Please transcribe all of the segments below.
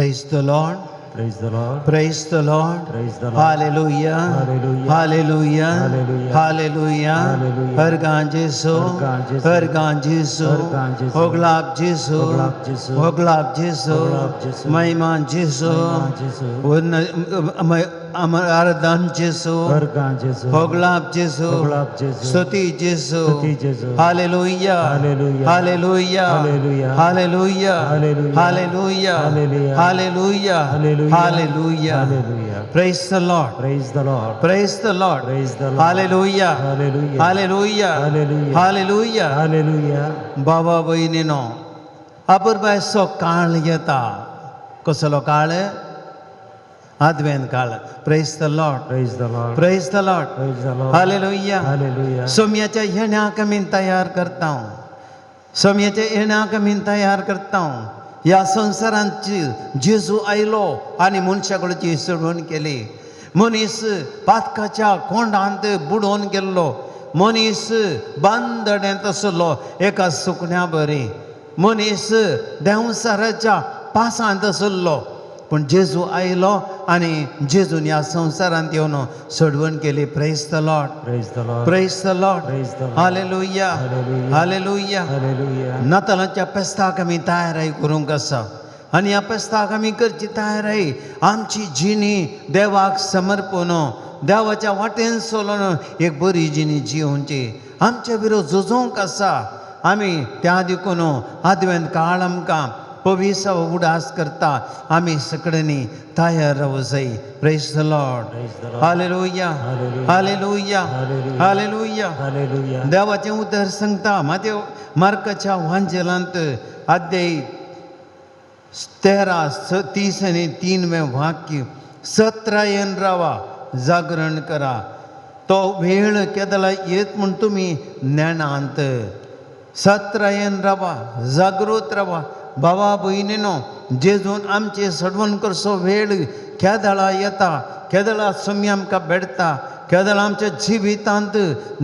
Praise the Lord. Praise the Lord. Praise the Lord. Praise the Lord. Hallelujah. Hallelujah. Hallelujah. Hallelujah. Hallelujah. Hallelujah. हरगां जेसू. हरगां जेसू. हरगां जेसू. हरगां जेसू. होगलाब जेसू. होगलाब जेसू. होगलाब जेसू. होगलाब जेसू. महिमा जेसू. महिमा जेसू. आराधन जेसू. हरगां जेसू. होगलाब जेसू. होगलाब जेसू. स्तुति जेसू. स्तुति जेसू. Hallelujah. Hallelujah. Hallelujah. Hallelujah. Hallelujah. Hallelujah. Hallelujah. Hallelujah. Hallelujah. Hallelujah. Hallelujah. Hallelujah. Praise the Lord. Praise the Lord. Praise the Lord. Praise the Lord. Hallelujah. Hallelujah. Hallelujah. Hallelujah. Hallelujah. Hallelujah. बाबा भयणीनो अपुरबायचो काळ येता. कसलो काळ? आदवेन काळ. Praise the Lord. Praise the Lord. Praise the Lord. Praise the Lord. Hallelujah. Hallelujah. सोम्याच्या येण्याक आमी तयार करता. सोम्याच्या येण्याक आमी तयार करता. ह्या संवसारांत जेजू आयलो आनी मनशा कडची सोडवण केली. मनीस पातकाच्या कोंडांत बुडोवन गेल्लो. मनीस बांदड्यांत आसलो एका सुकण्या बरी. मनीस देंवसाराच्या पासांत आसलो. पूण जेजू आयलो आनी जेजून ह्या संवसारांत येवन सोडवण केली. Praise the Lord. Praise the Lord. Praise the Lord. Praise the Lord. Hallelujah. Hallelujah. Hallelujah. Hallelujah. नातालांच्या पेस्ताक आमी तयाराय करूंक आसा आनी ह्या पेस्ताक आमी करची तयाराय आमची जिणी देवाक समर्पण, देवाच्या वाटेन चलोवन एक बरी जिणी जियोवची. आमच्या विरोध झुजोवंक आसा आमी. त्या देखून आदवेन काळ आमकां पविसाव उडास करता. आमी सगळ्यांनी तयार रावूं जाय. Praise the Lord. Praise the Lord. Hallelujah. Hallelujah. Hallelujah. Hallelujah. Hallelujah. Hallelujah. देवाचें उतर सांगता मातेव मार्काच्या वांजेलांत अध्याय 13 30 आनी 3वें वाक्य. सत्रायेन रावा, जागरण करा, तो वेळ केदला येत म्हूण तुमी नेणांत. सत्रायेन रावा, जागृत रावा. बाबा भयणीनो, जेजून आमचे सडवण करचो वेळ केदळा येता, केदळा सुमी आमकां भेटता, केदळा आमच्या जिवितांत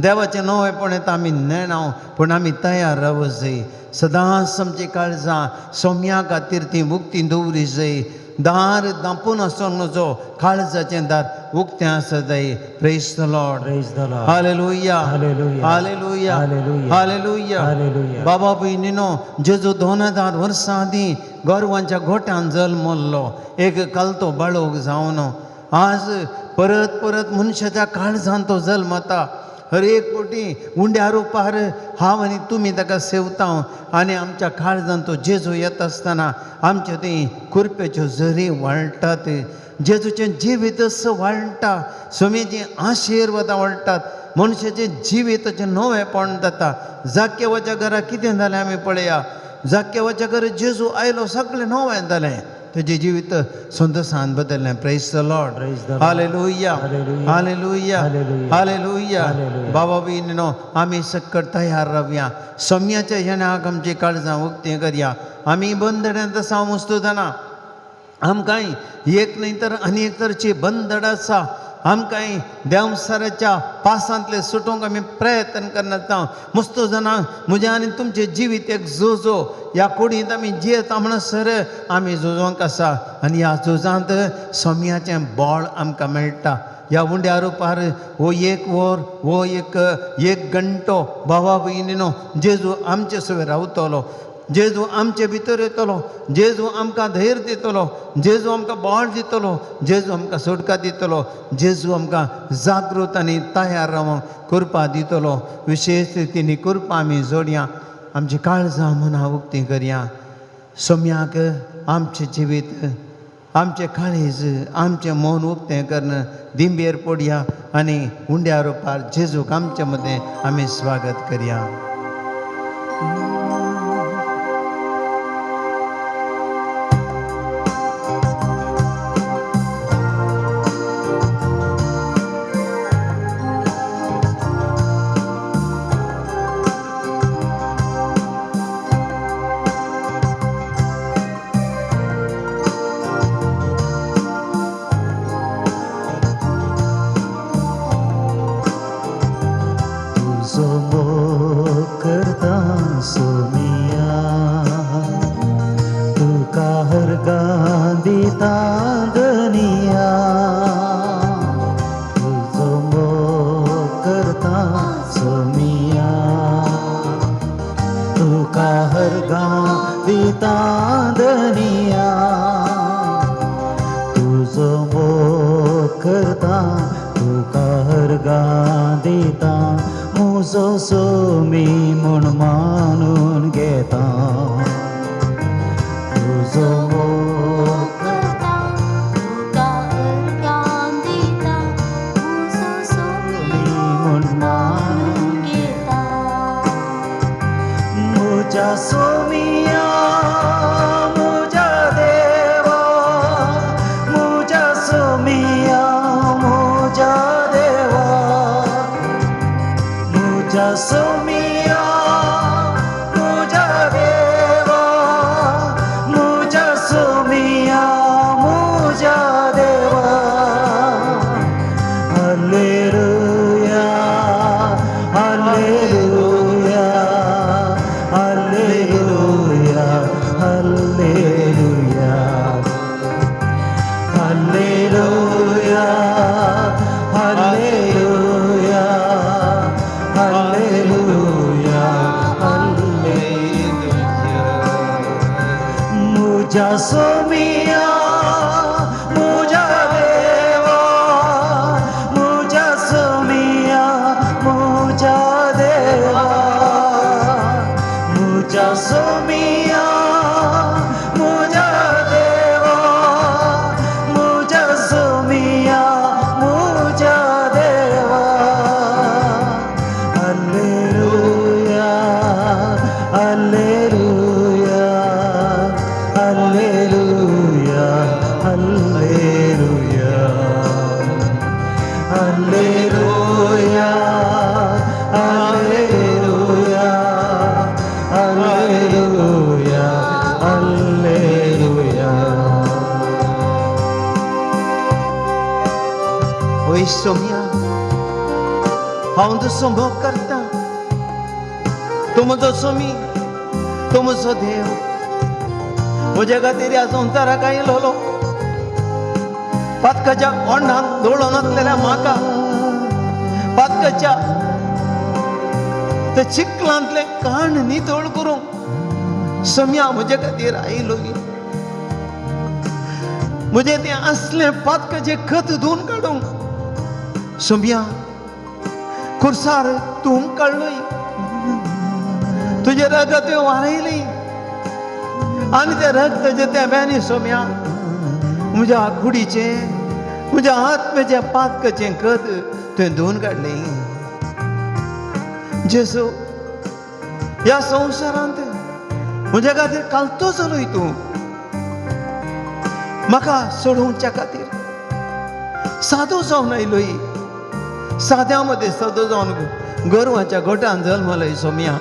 देवाचें नवेपण येता आमी नेणाव. पूण आमी तयार रावूं जाय. सदांच आमची काळजां सोम्या खातीर ती उक्ती दवरी जाय. दार दांपून आसूंक नजो, काळजाचें दार उक्तें आसा जाय. Praise the Lord. Praise the Lord. Hallelujah. Hallelujah. Hallelujah. Hallelujah. Hallelujah. Hallelujah. बाबा भयणीनो, जेजू 2000 वर्सां आदीं गोरवांच्या गोट्यान जल्मल्लो एक कलतो बाळोग जावन आज परत परत मनशाच्या काळजान तो जल्मता. हर एक पटी उंड्या रुपार हांव आनी तुमी ताका सेवता आनी आमच्या काळजान तो जेजू येता आसतना आमच्या ती कुरपेच्यो झरी वाळटात. जेजूचें जिवीत वाळटा, स्वामीची आशिर्वादां वाळटात, मनशाचें जिविताचें नवेपण जाता. जाक्यवाच्या घरा कितें जालें आमी पळया. जाक्यवाच्या घरा जेजू आयलो, सगळें नवें जालें, तेजें जिवीत संतोसान बदललें. Praise the Lord. Praise the Lord. Hallelujah. Hallelujah. Hallelujah. Hallelujah. Hallelujah. Hallelujah. बाबा भयणीनो, आमी सक्कड तयार रावया. सम्याच्या येण्याक आमची काळजां उक्तीं करया. आमी बंदड्यांत आसा मुस्तुतना आमकांय एक न्हय तर अनेक तरेची बंदड आसा. आमकांय देंवसाराच्या पासांतले सुटोवंक आमी प्रयत्न करनासता. मुस्तो जाणां म्हजें आनी तुमचें जिवीत एक झुजो. ह्या कुडींत आमी जियेता म्हणसर आमी झुजोंक आसा आनी ह्या झुजांत सोम्याचें बळ आमकां मेळटा. ह्या उंड्या रुपार हो एक वर, हो एक एक घंटो बाबा भयणीनो, जेजू आमचे सवें रावतलो, जेजू आमचे भितर येतलो, जेजू आमकां धैर्य दितलो, जेजू आमकां बळ दितलो, जेजू आमकां सुटका दितलो, जेजू आमकां जागृत आनी तयार रावंक कृपा दितलो. विशेश रितीन कृपा आमी जोडया, आमची काळजां मनां उक्तीं करया. सोम्याक आमचें जिवीत, आमचें काळीज, आमचें मन उक्तें करून दिंबेर पडया आनी उंड्या रुपार जेजूक आमचे मदें आमी स्वागत करया. तुजो मोग करता सो दिता धनिया तुजो मोग करता तुका अर्गां दिता म्हजो सोमी म्हूण मानून घेता तुजो मोग करता तुका अर्गां दिता म्हजो सोमी म्हूण मानून मानून घेता. म्हज्या सोमिया म्हज्या देवा म्हज्या सोमिया म्हज्या देवा म्हज्या सोमिया म्हज्या देवा म्हज्या सोमिया म्हज्या देवा. Alleluia, alleluia, alleluia, alleluia, alleluia, alleluia, alleluia, alleluia. म्हज्या सोमिया म्हज्या देवा म्हज्या सोमिया म्हज्या देवा म्हज्या सोमिया म्हज्या देवा म्हज्या सोमिया म्हज्या देवा. Alleluia, alleluia, alleluia, alleluia, alleluia, alleluia, alleluia, alleluia. होय सोम्या, हांव तुजो मोग करता. तूं म्हजो सोमी, तूं म्हजो देव. म्हज्या खातीर ह्या संवसाराक आयलोलो. पातकाच्या कोंडांत दोळोन आसलेल्या म्हाका पातकाच्या त्या चिखलांतलें काण नितळ करूंक सोम्या म्हज्या खातीर आयलो. म्हजें तें असलें पातकाचें खत धुवन काडूंक सोम्या खुर्सार तूं काडलोय. तुजें रगत वारयली आनी तें रगताच्या तेंब्यांनी सोम्या म्हज्या कुडीचें, म्हज्या आत्म्याचें पातकाचें खत तुवें धुवन काडलें. जेजू, ह्या संवसारांत म्हज्या खातीर कालतो जालोय तूं. म्हाका सोडोवच्या खातीर सादो जावन आयलोय. साद्या मदें सादो जावन गोरवांच्या गोठान जल्मलोय सोम्या.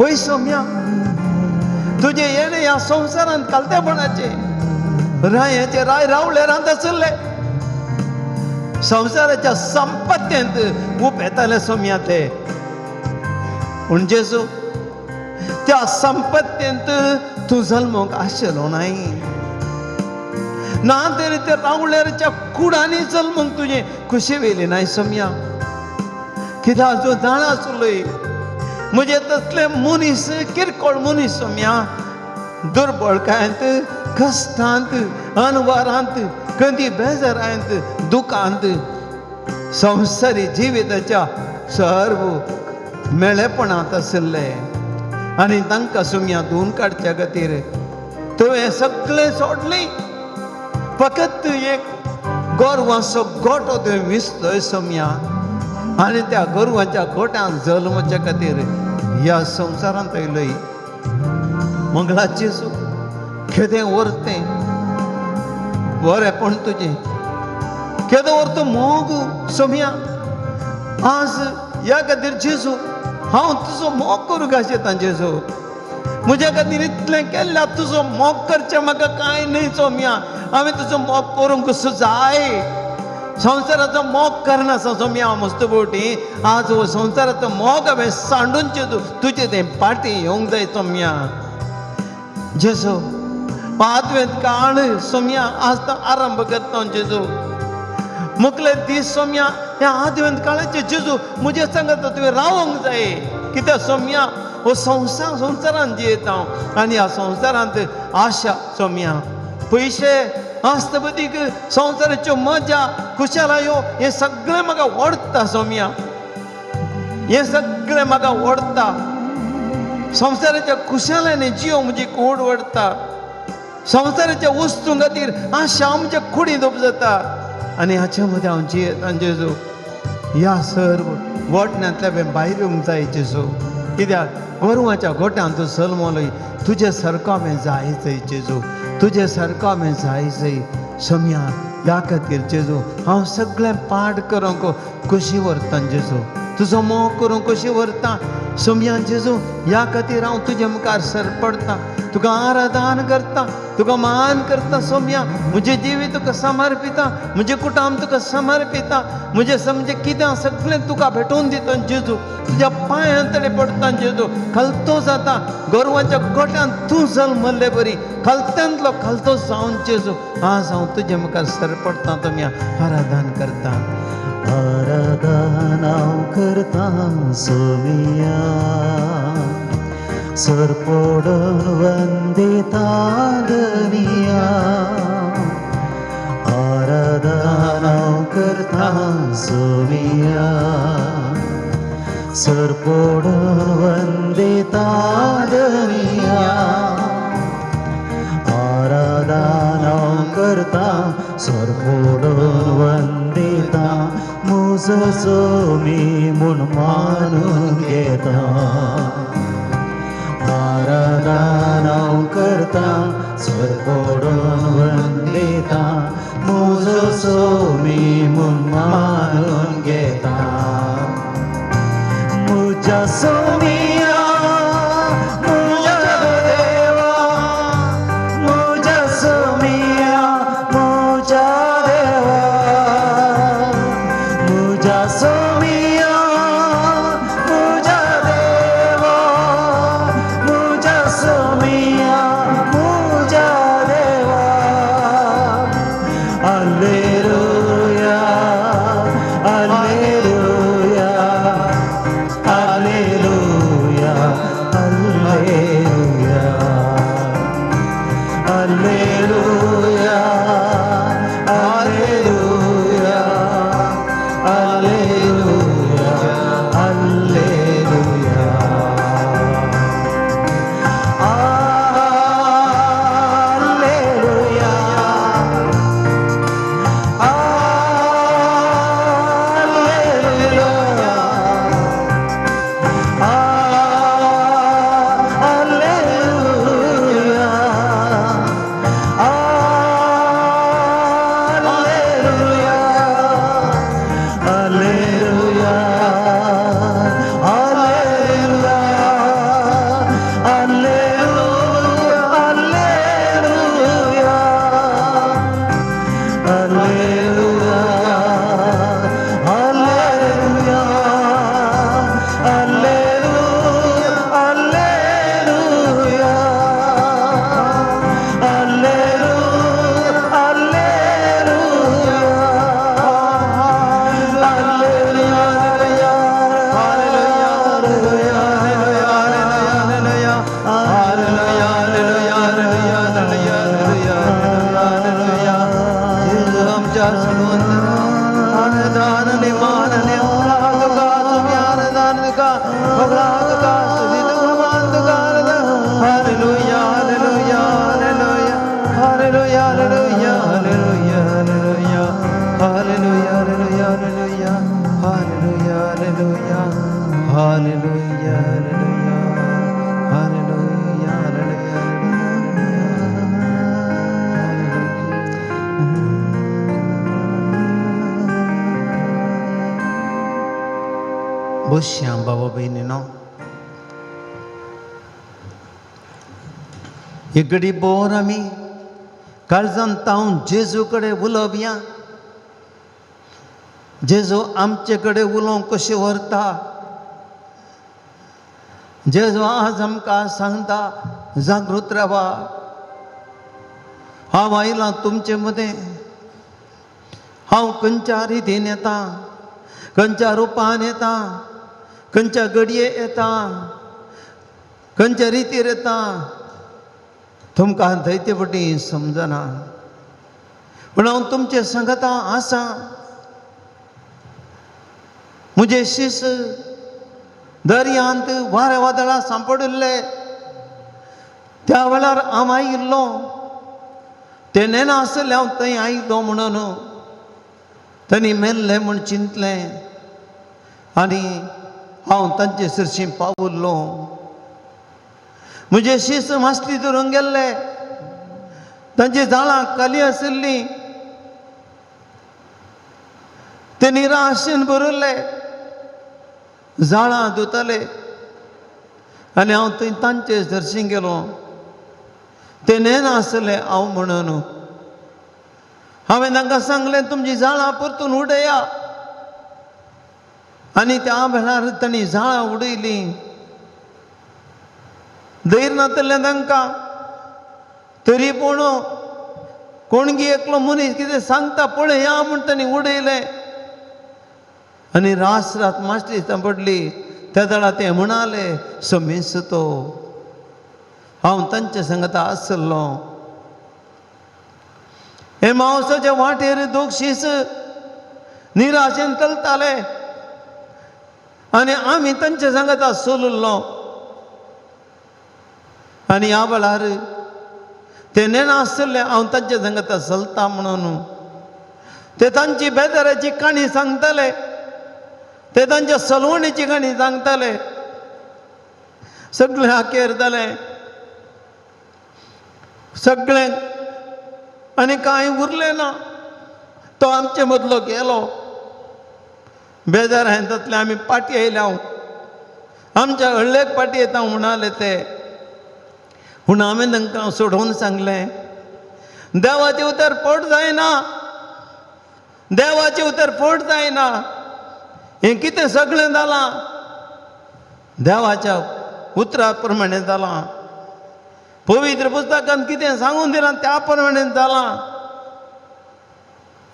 वय सोम्या, तुजें येणें ह्या संवसारांत कालतेपणाचें. रायाचे राय रावले रांद आसले संवसाराच्या संपत्तेंत उपेताले सोम्या ते. पूण जेजू, त्या संपत्तेंत तूं जल्मूंक आशिल्लो नाय. ना तरी ते रावळेरच्या कुडांनी जल्मूंक तुजें खुशी वेली नाय सोम्या. कित्याक तूं जाणा आसलोय म्हजे तसले मनीस, किरकोळ मनीस सोम्या, दुर्बळकायेंत, कश्टांत, अनवारांत, कदी बेजारांत, दुखांत, संवसारी जिविताच्या सर्व मेळेपणांत आशिल्ले आनी तांकां सोम्या धुवन काडच्या खातीर तुवें सगळें सोडलें. फकत एक गोरवांचो गोटो तुवें विसलोय सोम्या आनी त्या गोरवांच्या गोट्यांत जल्मच्या खातीर ह्या संवसारांत आयलोय. मंगळाची केदें व्हरतें बरेंपण तुजें, केदो व्हरतो मोग सोम्या. आज ह्या खातीर जेजू हांव तुजो मोग करूंक आशेतां. जेजू, म्हज्या खातीर इतलें केल्ल्या तुजो मोग करचें म्हाका कांय न्हय सोम्या. हांवें तुजो मोग करूंक जाय. संवसाराचो मोग करना सोम्या हांव मस्त बोटी. आज हो संवसाराचो मोग हांवें सांडून जेजू तुजें तें पाटी येवंक जाय सोम्या. जेजू, आदवेंत काळ सोम्या आज तो आरंभ करता जेजू. मुखले दीस सोम्या ह्या आदवेंत काळाचे जेजू म्हजे सांगता तुवें रावंक जाय. कित्याक सोम्या हो संवसार संवसारांत जियेता हांव आनी ह्या संवसारांत आशा सोम्या पयशे आस्तबदीक संवसाराच्यो मजा खुशालायो हें सगळें म्हाका ओडटा सोम्या, हें सगळें म्हाका ओडटा. संवसाराच्या खुशालांनी जियो म्हजी कूड ओडटा. संवसाराच्या वस्तूं खातीर आशा म्हज्या कुडींत उपजता आनी हाचे मदें हांव जियेतां जेजू. ह्या सर्व वटण्यांतल्या हांवें भायर येवंक जाय जेजू, कित्याक गोरवाच्या गोट्यान तूं सलमलोय. तुजे सारको हांवें जाय जय जेजू, तुजे सारको हांवें जाय जय सोम्या. ह्या खातीर जेजू हांव सगळें पाड करूंक खोशी व्हरतां जेजू, तुजो मोग करूंक खोशी व्हरतां सोम्या जेजू. ह्या खातीर हांव तुजे मुखार सरपडटां, तुका आराधन करता, तुका मान करता सोम्या. म्हजें जिवीत तुका समर्पिता, म्हजें कुटुंब तुका समर्पिता, म्हजें समजें कितें सगळें तुका भेटोवन दिता जेजू. तुज्या पांयां तडे पडटा जेजू, खालतो जाता गोरवाच्या गोट्यान तूं जल्मल्ले बरी खालत्यांतलो खालतो जावन जेजू आज हांव तुजे मुखार सरपडटा, तुमी आराधन करता. आराधना करता सोमिया, सरपोडून वंदिता धनिया. आराधना करता सोमिया, सरपोडून वंदिता धनिया. आराधना करता सरपोडून वंदिता, मुज सोमी म्हूण मानून घेता. आराधना करता सरपोडून वंदिता, मुज सोमी म्हूण मानून घेता. मुज्या सोमिया मुज्या देवा, मुज्या सोमिया मुज्या देवा, मुज्या सोमिया मुज्या देवा, मुज्या सोमिया मुज्या देवा. Alleluia, alleluia, alleluia, alleluia, alleluia, alleluia, alleluia, alleluia. Alleluia, alleluia, alleluia, alleluia, alleluia, alleluia, alleluia, alleluia, alleluia, alleluia, alleluia, alleluia, alleluia, alleluia, alleluia, Hallelujah, hallelujah, hallelujah, hallelujah. जेजू आमच्या सडवंतरा आराधन आनी मान आनी तुका तुमी आराधन तुका सगळा तुका स्तुती तुका मान तुका आराधन. Hallelujah, hallelujah, hallelujah, hallelujah, hallelujah, hallelujah, hallelujah, hallelujah, hallelujah, hallelujah, hallelujah, hallelujah, hallelujah, hallelujah, बसया बाबा भयणीनो. एक घडी बोर आमी काळजान तावन जेजू कडेन उलोवया. जेजू आमचे कडेन उलोवंक कशें व्हरता. जेजू आज आमकां सांगता जागृत रावा. हांव आयलां तुमचे मदें, हांव खंयच्या रितीन येता, खंयच्या रुपान येता, खंयच्या घडये येता, खंयच्या रितीर येता तुमकां दैते पटी समजना, पूण हांव तुमचे सांगता आसा. म्हजे शीस दर्यांत वाऱ्या वादळा सांपडिल्ले त्या वेळार हांव आयिल्लो, ते नेना आसले हांव थंय आयलो म्हणून तांणी मेल्लें म्हूण चिंतलें आनी हांव तांचे सरशीं पावुल्लो. म्हजे शीस मासली धरून गेल्ले, तांची जाळां खाली आशिल्लीं, ते निराशेन भरिल्ले, जाळां धुताले आनी हांव थंय तांचे सरशीं गेलो. ते नेनासले हांव म्हणून हांवें तांकां सांगलें, तुमची जाळां परतून उडया. आनी त्या वेळार तांणी जाळां उडयलीं. धैर्य नातलें तांकां, तरी पूण कोणगी एकलो मनीस कितें सांगता पळया म्हूण तांणी उडयलें. आनी रास रात मासली सांपडली. त्या वेळार ते म्हणाले, समेस्त तो हांव तांचे सांगता आसलो. हे मावसाच्या वाटेर दोग शीस निराशेन चलताले आनी आमी तांचे सांगता सोलुल्लो. आनी ह्या वेळार ते नेणासले हांव तांचे सांगता चलता म्हणून ते तांची बेजाराची काणी सांगताले, ते तांच्या सलवणीची काणी सांगताले. सगळें आखेर जालें सगळें आनी कांय उरलें ना. तो आमचे मदलो गेलो. बेजार हांवें तातले आमी पाटी आयल्या, हांव आमच्या हळ्ळेक पाटी येता म्हणाले ते. पूण हांवें तांकां सोडोवन सांगलें, देवाचें उतर पोट जायना, देवाचें उतर पोट जायना. हें कितें सगळें जालां देवाच्या उतरा प्रमाणें जालां. पवित्र पुस्तकान कितें सांगून दिलां त्या प्रमाणें जालां.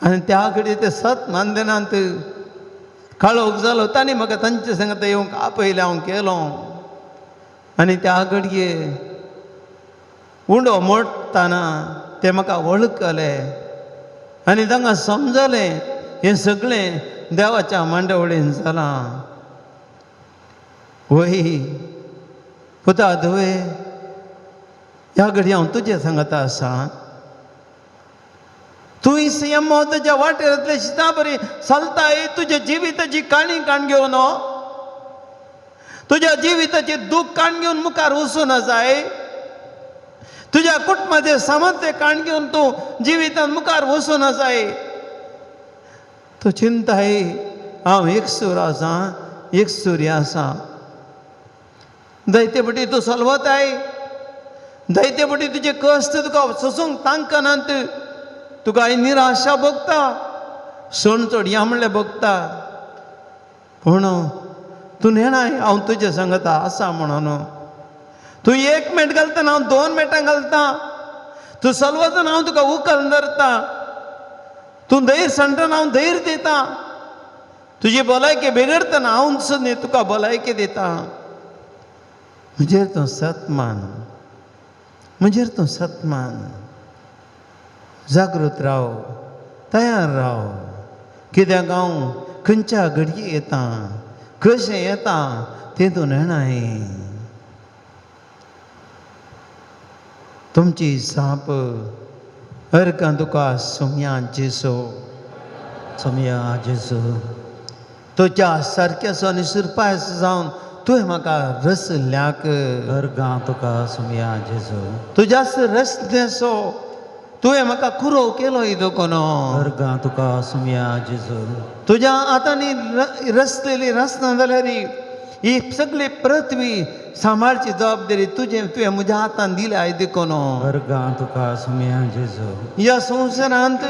आनी त्या कडेन ते सत मानदेनांत काळोख जालो. तांणी म्हाका तांचे सांगता येवंक आपयलें, हांव केलो. आनी त्या घडये उंडो मोडटना ते म्हाका वळखले आनी तांकां समजलें हें सगळें देवाच्या मांडवळीन जालां. वय पुता धुवे, ह्या घडये हांव तुजें सांगता आसा. तूं एम्मो तुज्या वाटेरांतले शिता बरी चलताय, तुज्या जिविताची काणी काण घेवन, तुज्या जिविताची दूख काण घेवन मुखार वचून जाय. तुज्या कुटुंबाचे सामर्थ्य काण घेवन तूं जिवितान मुखार वचून जाय. तूं चिंताय हांव एकसूर आसा, एकसुरी आसा. जायते पटी तूं सलवताय, जायते पटी तुजे कश्ट तुका सोसूंक तांकनात, तुका निराशा भोगता, सण चोडया म्हणल्यार भोगता. पूण तूं नेणाय हांव तुजें सांगता आसा म्हणून. तूं एक मिनट घालतना हांव 2 मिनटां घालता. तूं सलवतना हांव तुका उखल धरता. तूं धैर्य सांडटना हांव धैर्य दिता. तुजी भलायकी बिगडतना हांव सुद्दां तुका भलायकी दिता. म्हजेर तूं सतमान, म्हजेर तूं सतमान. जागृत राव, तयार राव. कित्याक हांव खंयच्या घडये येता, कशें येता तें तूं नेणाय. तुमची जाप अर्गां तुका सोम्या जेसो, सोम्या जेजू. तुज्या सारक्याचो आनी सुरपायस जावन तुवें म्हाका रसल्याक. अर्गां तुका सोम्या जेजू. तुज्याच रसनेसो तुवें म्हाका कुरो केलो देखून. अर्गां तुका सोम्या जेजू. तुज्या हातांनी रसलेली रचना जाल्यार ही सगळी पृथ्वी सांबाळची जबाबदारी तुजें तुवें म्हज्या हातान दिल्या देखून. अर्गां तुका सोम्या जेजू. ह्या संवसारांत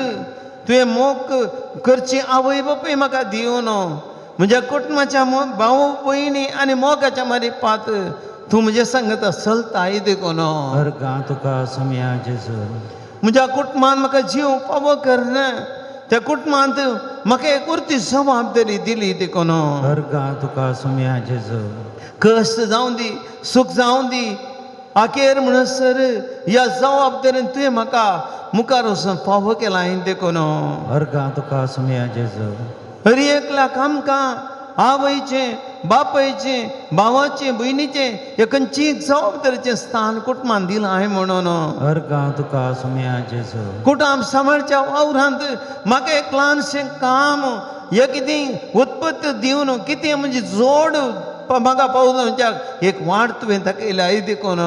तुवें मोग करची आवय बापूय म्हाका दिवन म्हज्या कुटुंबाच्या भाव भयणी आनी मोगाच्या मारिपात तूं म्हजें सांगता चलता देखून. अर्गां तुका सोम्या जेजू. म्हज्या कुटुंबान म्हाका जीव फावो करना, त्या कुटुंबांत म्हाका एक उरती जबाबदारी दिली देखून अर्गां तुका सोम्या जेजू. कश्ट जावं दी, सूख जावं दी, आखेर म्हणसर ह्या जबाबदारीन तुवें म्हाका मुखार वचून फावो केला देखून अर्गां तुका सोम्या जेजू. हर एकल्याक आमकां आवयचें, बापायचें, भावाचें, भयणीचें हे खंयची जबाबदारीचें स्थान कुटुंबान दिलां हांवें म्हणून अर्गां तुका सोम्या जेजू. कुटुंब सांबाळच्या वावरांत म्हाका एक ल्हानशें काम हे कितें उत्पत्ती दिवन कितें म्हणजे जोड म्हाका पावोवच्याक एक वाट तुवें दाखयल्या देखून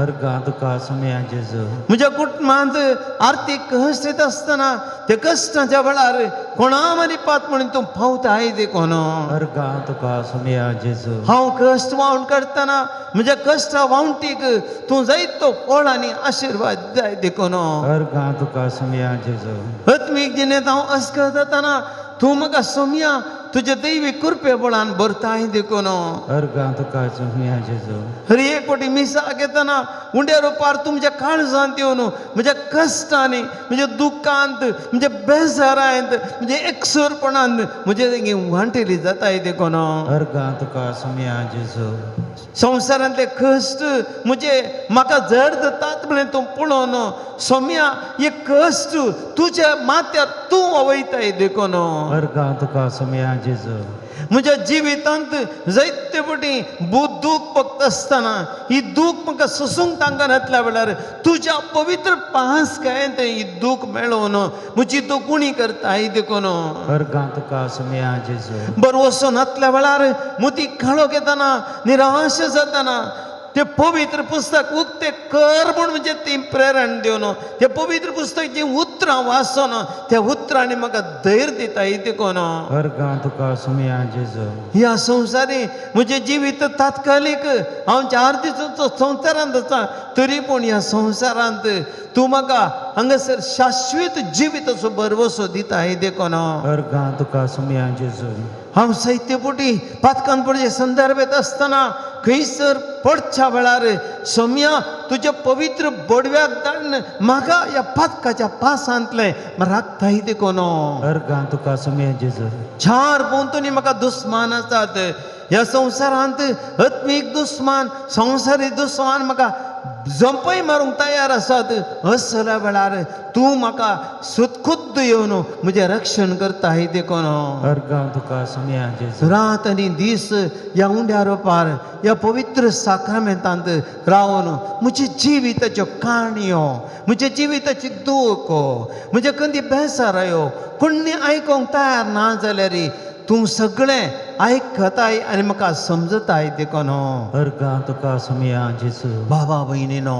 अर्गां तुका सोम्या जेजू. म्हज्या कुटुंबांत आर्थीक कश्ट येता आसतना त्या कश्टाच्या वेळार कोणा मरी पात म्हणून तूं पावता देखून अर्गां तुका सोम्या जेजू. हांव कश्ट वावण करतना म्हज्या कश्टा वावटीक तूं जायतो फळ आनी आशिर्वाद जाय देखून अर्गां तुका सोम्या जेजू. आत्मीक जिणेंत हांव अस्कत जातना तूं म्हाका सोम्या तुज्या दैवी कृपे बळान भरताय देखून अर्गां तुका सोम्या जेजू. हर एक फावटी मिसाक येतना उंड्या रुपार तूं म्हज्या काळजांत येवन म्हज्या कश्टांनी, म्हज्या दुख्खांत, म्हज्या बेजारांत, म्हज्या एकसुरपणांत म्हजे तेंगे वांटेली जाताय देखून अर्गां तुका सोम्या जेजू. संवसारांतले कश्ट म्हजे म्हाका जड जातात म्हणून तूं पळोवन सोम्या हे कश्ट तुज्या माथ्यार तूं वयताय देखून अर्गां तुका सोम्या जेजू. म्हज्या जिवितांत जायते फावटी दूख भोगता आसतना ही दूख म्हाका सोसूंक तांकनातल्या वेळार तुज्या पवित्र पांस काय ही दूख मेळोवन म्हजी दूख उणी करताय देखून अर्गां तुका सोम्या जेजू. बरो वचनातल्या वेळार मोती काळोख येतना निराश जातना ते पवित्र पुस्तक उक्ते कर म्हूण म्हणजे ती प्रेरण दिवन ते पवित्र पुस्तक जी उतरां वाचून त्या उतरांनी म्हाका धैर्य दिता देखून अर्गां तुका सोम्या जेजू. ह्या संवसारी म्हजें जिवीत तात्कालीक हांव 4 दिसांचो संवसारांत आसा तरी पूण ह्या संवसारांत तूं म्हाका हांगासर शाश्वत जिविताचो भरवसो दिता देखून अर्गां तुका सोम्या जेजू. हांव साहित्यपुटी पातकान पडचे संदर्भात आसतना खंयसर पडच्या वेळार सोम्या तुज्या पवित्र बोडव्याक धाडून म्हाका ह्या पातकाच्या पासांतलें राखताय देखून अर्गां तुका सोम्या जेजू. चार भोंवतणी म्हाका दुस्मान आसात ह्या संवसारांत आत्मीक दुस्मान, संवसारी दुस्मान म्हाका जंपय मारूंक तयार आसात असल्या वेळार तूं म्हाका सुतखुद्द येवन म्हजें रक्षण करता देखून अर्गां तुका सोम्या जेजू. रात आनी दीस ह्या उंड्या रोपार ह्या पवित्र साक्रामेंतांत रावन म्हज्या जिविताच्यो काणयो, म्हज्या जिविताची दूख, म्हज्या कंदी बेसारायो कोणी आयकोंक तयार ना जाल्यार तूं सगळें आयकताय आनी म्हाका समजताय देखून अर्गां तुका सोम्या जेजू. बाबा भयणीनो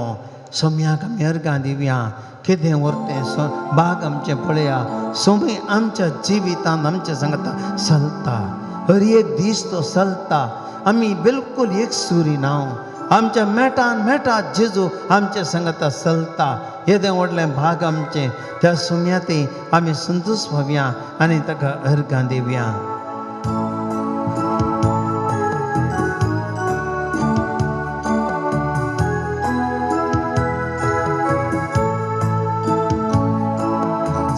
सोम्याक आमी अर्गां दिवया. कितें व्हरतें बाग आमचें पळया, सोमी आमच्या जिवितांत आमच्या सांगता चलता, हर एक दीस तो चलता. आमी बिलकूल एक सुरी नांव आमच्या मेटान मेटा जेजू आमच्या सांगता चलता. येदें व्हडलें भाग आमचें त्या सोम्या ती आमी संतोश पावया आनी ताका अर्गां दिवया.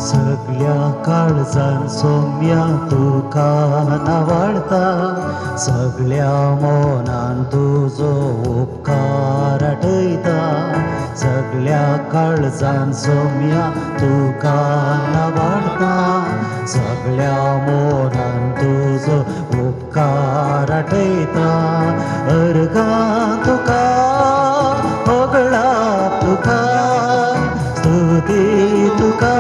सगल्या काळजान सोम्या तुका नावाळता, सगल्या मनान तुजो उपकार आठयता. सगल्या काळजान सोम्या तुका नावाळता, सगल्या मनान तुजो उपकार आठयता. अर्गां तुका होगळा तुका, स्तुती तुका,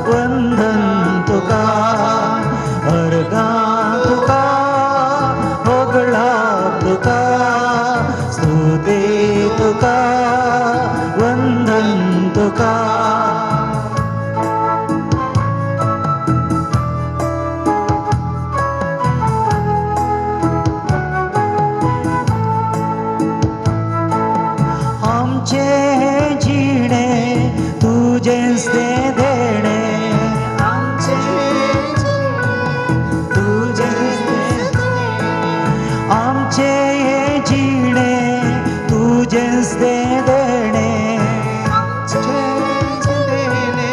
वंदन तुका. अर्गां तुका होगळा तुका, स्तुती तुका, वंदन तुका. आमचे जिणे तुजेंच तें देणे, आमचे तुजेंच तें, आमचे हें जिणे तुजेंच तें देणे, तुजें देणे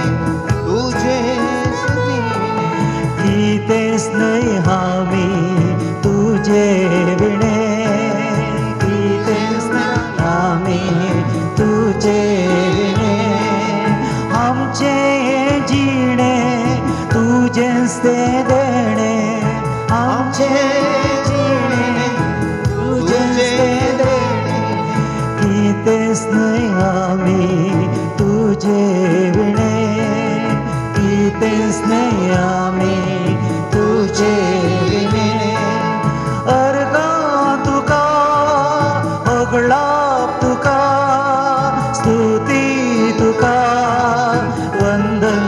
तुजें तुजे विणे कितेंच ना आमी तुजे विणे आमचें हें जिणें तुजेंच तें देणें आमचें जिणें तुजेंच तें देणें कितेंच न्हय आमी तुजे विणे कितेंच न्हय आमी तुजे विणे अर्गां तुका होगळाप तुका स्तुती तुका वंदन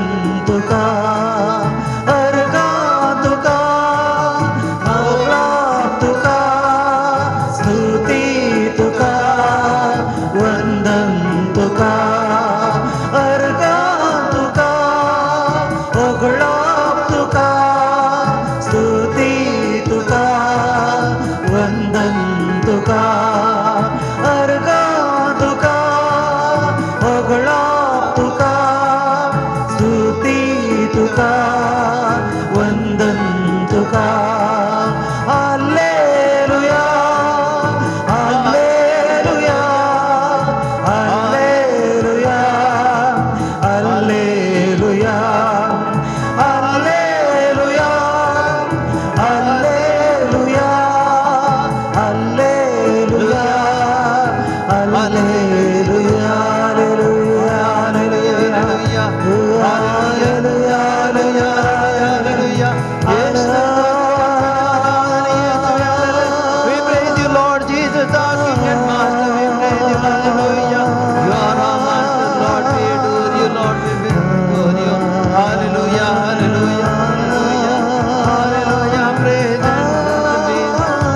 तुका अर्गां तुका होगळाप तुका स्तुती तुका वंदन तुका अर्गां तुका होगळाप तुका स्तुती तुका वंदन तुका अर्गां तुका होगळाप तुका स्तुती तुका वंदन तुका hallelujah hallelujah hallelujah hallelujah hallelujah hallelujah hallelujah hallelujah hallelujah hallelujah hallelujah. Yes, we praise you, Lord Jesus, our King and Master. We praise you, hallelujah. You are our Master, Lord. We adore you, Lord. We adore you. Hallelujah, hallelujah, hallelujah, hallelujah. Praise and be,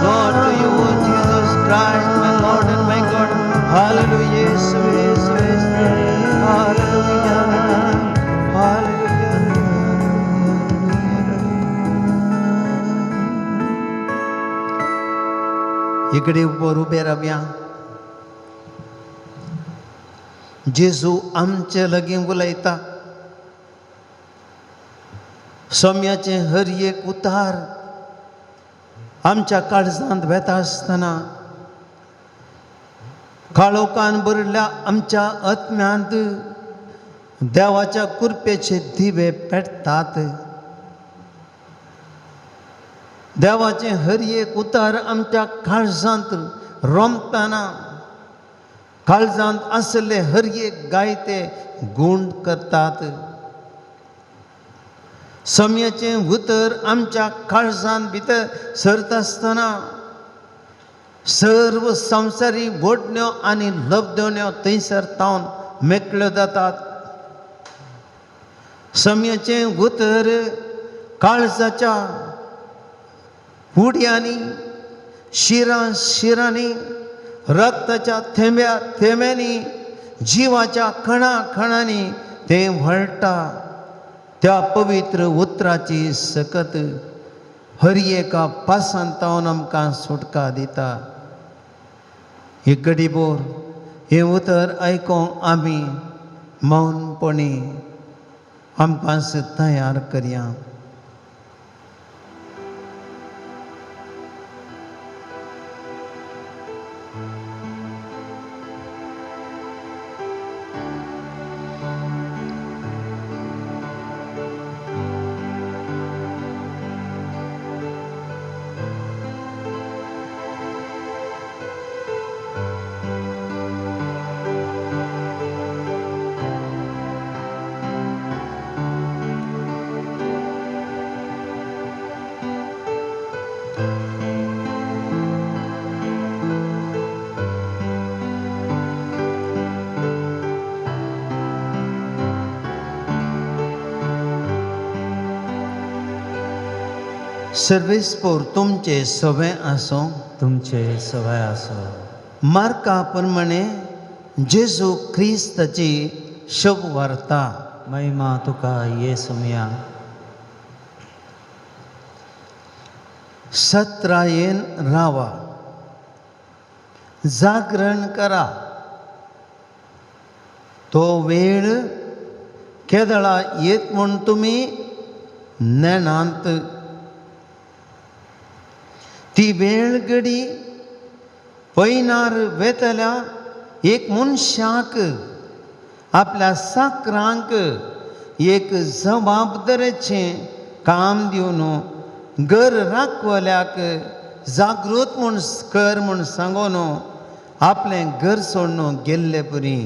Lord, to you, O Jesus Christ, my Lord and my God. Hallelujah, yes, yes, yes. Hallelujah, hallelujah. इकडे उपर उबे रावया. जेजू आमचे लागीं उलयता. सोम्याचें हर एक उतार आमच्या काळजांत वेता आसतना काळोखान भरिल्ल्या आमच्या आत्म्यांत देवाच्या कृपेचे दिवे पेटतात. देवाचें हर एक उतार आमच्या काळजांत रोमतना काळजांत आसले हर एक गायते गूण करतात. सम्याचें उतर आमच्या काळजांत भितर सरता आसतना सर्व संवसारी वोडण्यो आनी लब्दण्यो थंयसर तावन मेकळ्यो जातात. सम्याचें उतर काळजाच्या उडयांनी शिरां शिरांनी रक्ताच्या थेंब्या थेंब्यांनी जिवाच्या खणा खणांनी तें व्हळटा. त्या पवित्र उतराची सकत हर एका पासांत तावन आमकां सुटका दिता. एक गडीबोर हें उतर आयकोंक आमी मौनपणी आमकां तयार करया. सर्वेस्पोर तुमचे सवे आसो. तुमचे सवय आसो. मार्का प्रमाणे जेजू क्रिस्ताची शुभ वार्ता. महिमा तुका येसुमिया. सत्रायेन रावा, जागरण करा. तो वेळ केदळा येत म्हूण तुमी नेणांत. ती वेळ घडी पयनार वेतल्या एक मनशाक आपल्या साकरांक एक जबाबदारेचें काम दिवन घर राखवल्याक जागृत म्हूण कर म्हूण सांगून आपलें घर सोडून गेल्ले परी.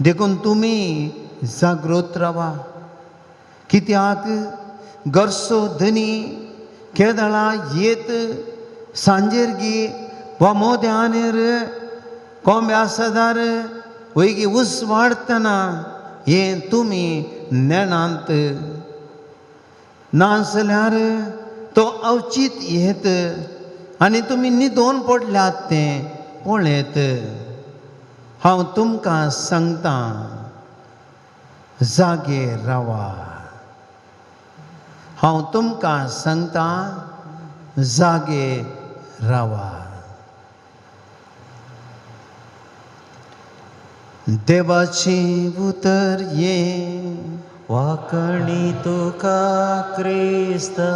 देखून तुमी जागृत रावा, कित्याक घरचो धनी केदळा येत सांजेरगी वा मोद्यानेर कोंब्या सदार वयगी उसवाडतना हें तुमी नेणांत नासल्यार तो अवचीत येत आनी तुमी न्हिदोन पडल्यात तें पळयत. हांव तुमकां सांगतां, जागे रावा. हांव तुमकां सांगतां, जागे रावा. देवाचें उतर हें वाकणी तुका क्रिस्ता.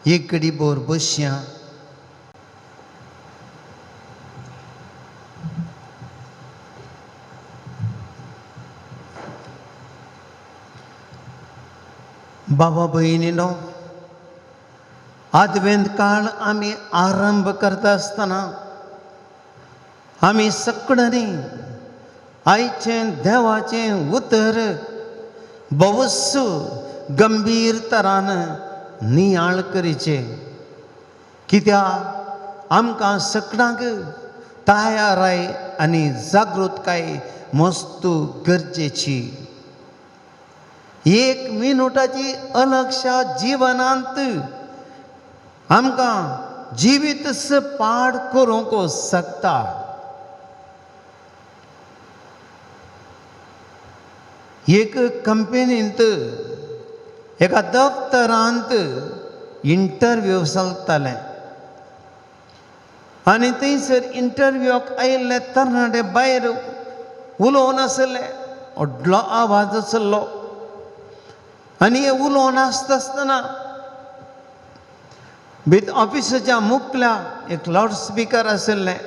एक घडी बोर बसया. बाबा भयणीनो, आदवेंत काळ आमी आरंभ करता आसतना आमी सगळ्यांनी आयचें देवाचें उतर भोवस गंभीर तरान नियाळ करीचें. कित्याक आमकां सगळ्यांक तयाराय आनी जागृतकाय मस्त गरजेची. एक मिनुटाची अलक्षा जिवनांत आमकां जिवीत पाड करूंक शकता. एक कंपनींत एका दफ्तरांत इंटरव्यू चलतालें आनी थंयसर इंटरव्यूक आयिल्ले तरणाटे भायर उलोवन आसले, व्हडलो आवाज आसलो आनी हे उलोवन आसता आसतना भितर ऑफिसाच्या मुखल्या एक लावड स्पिकर आशिल्लें,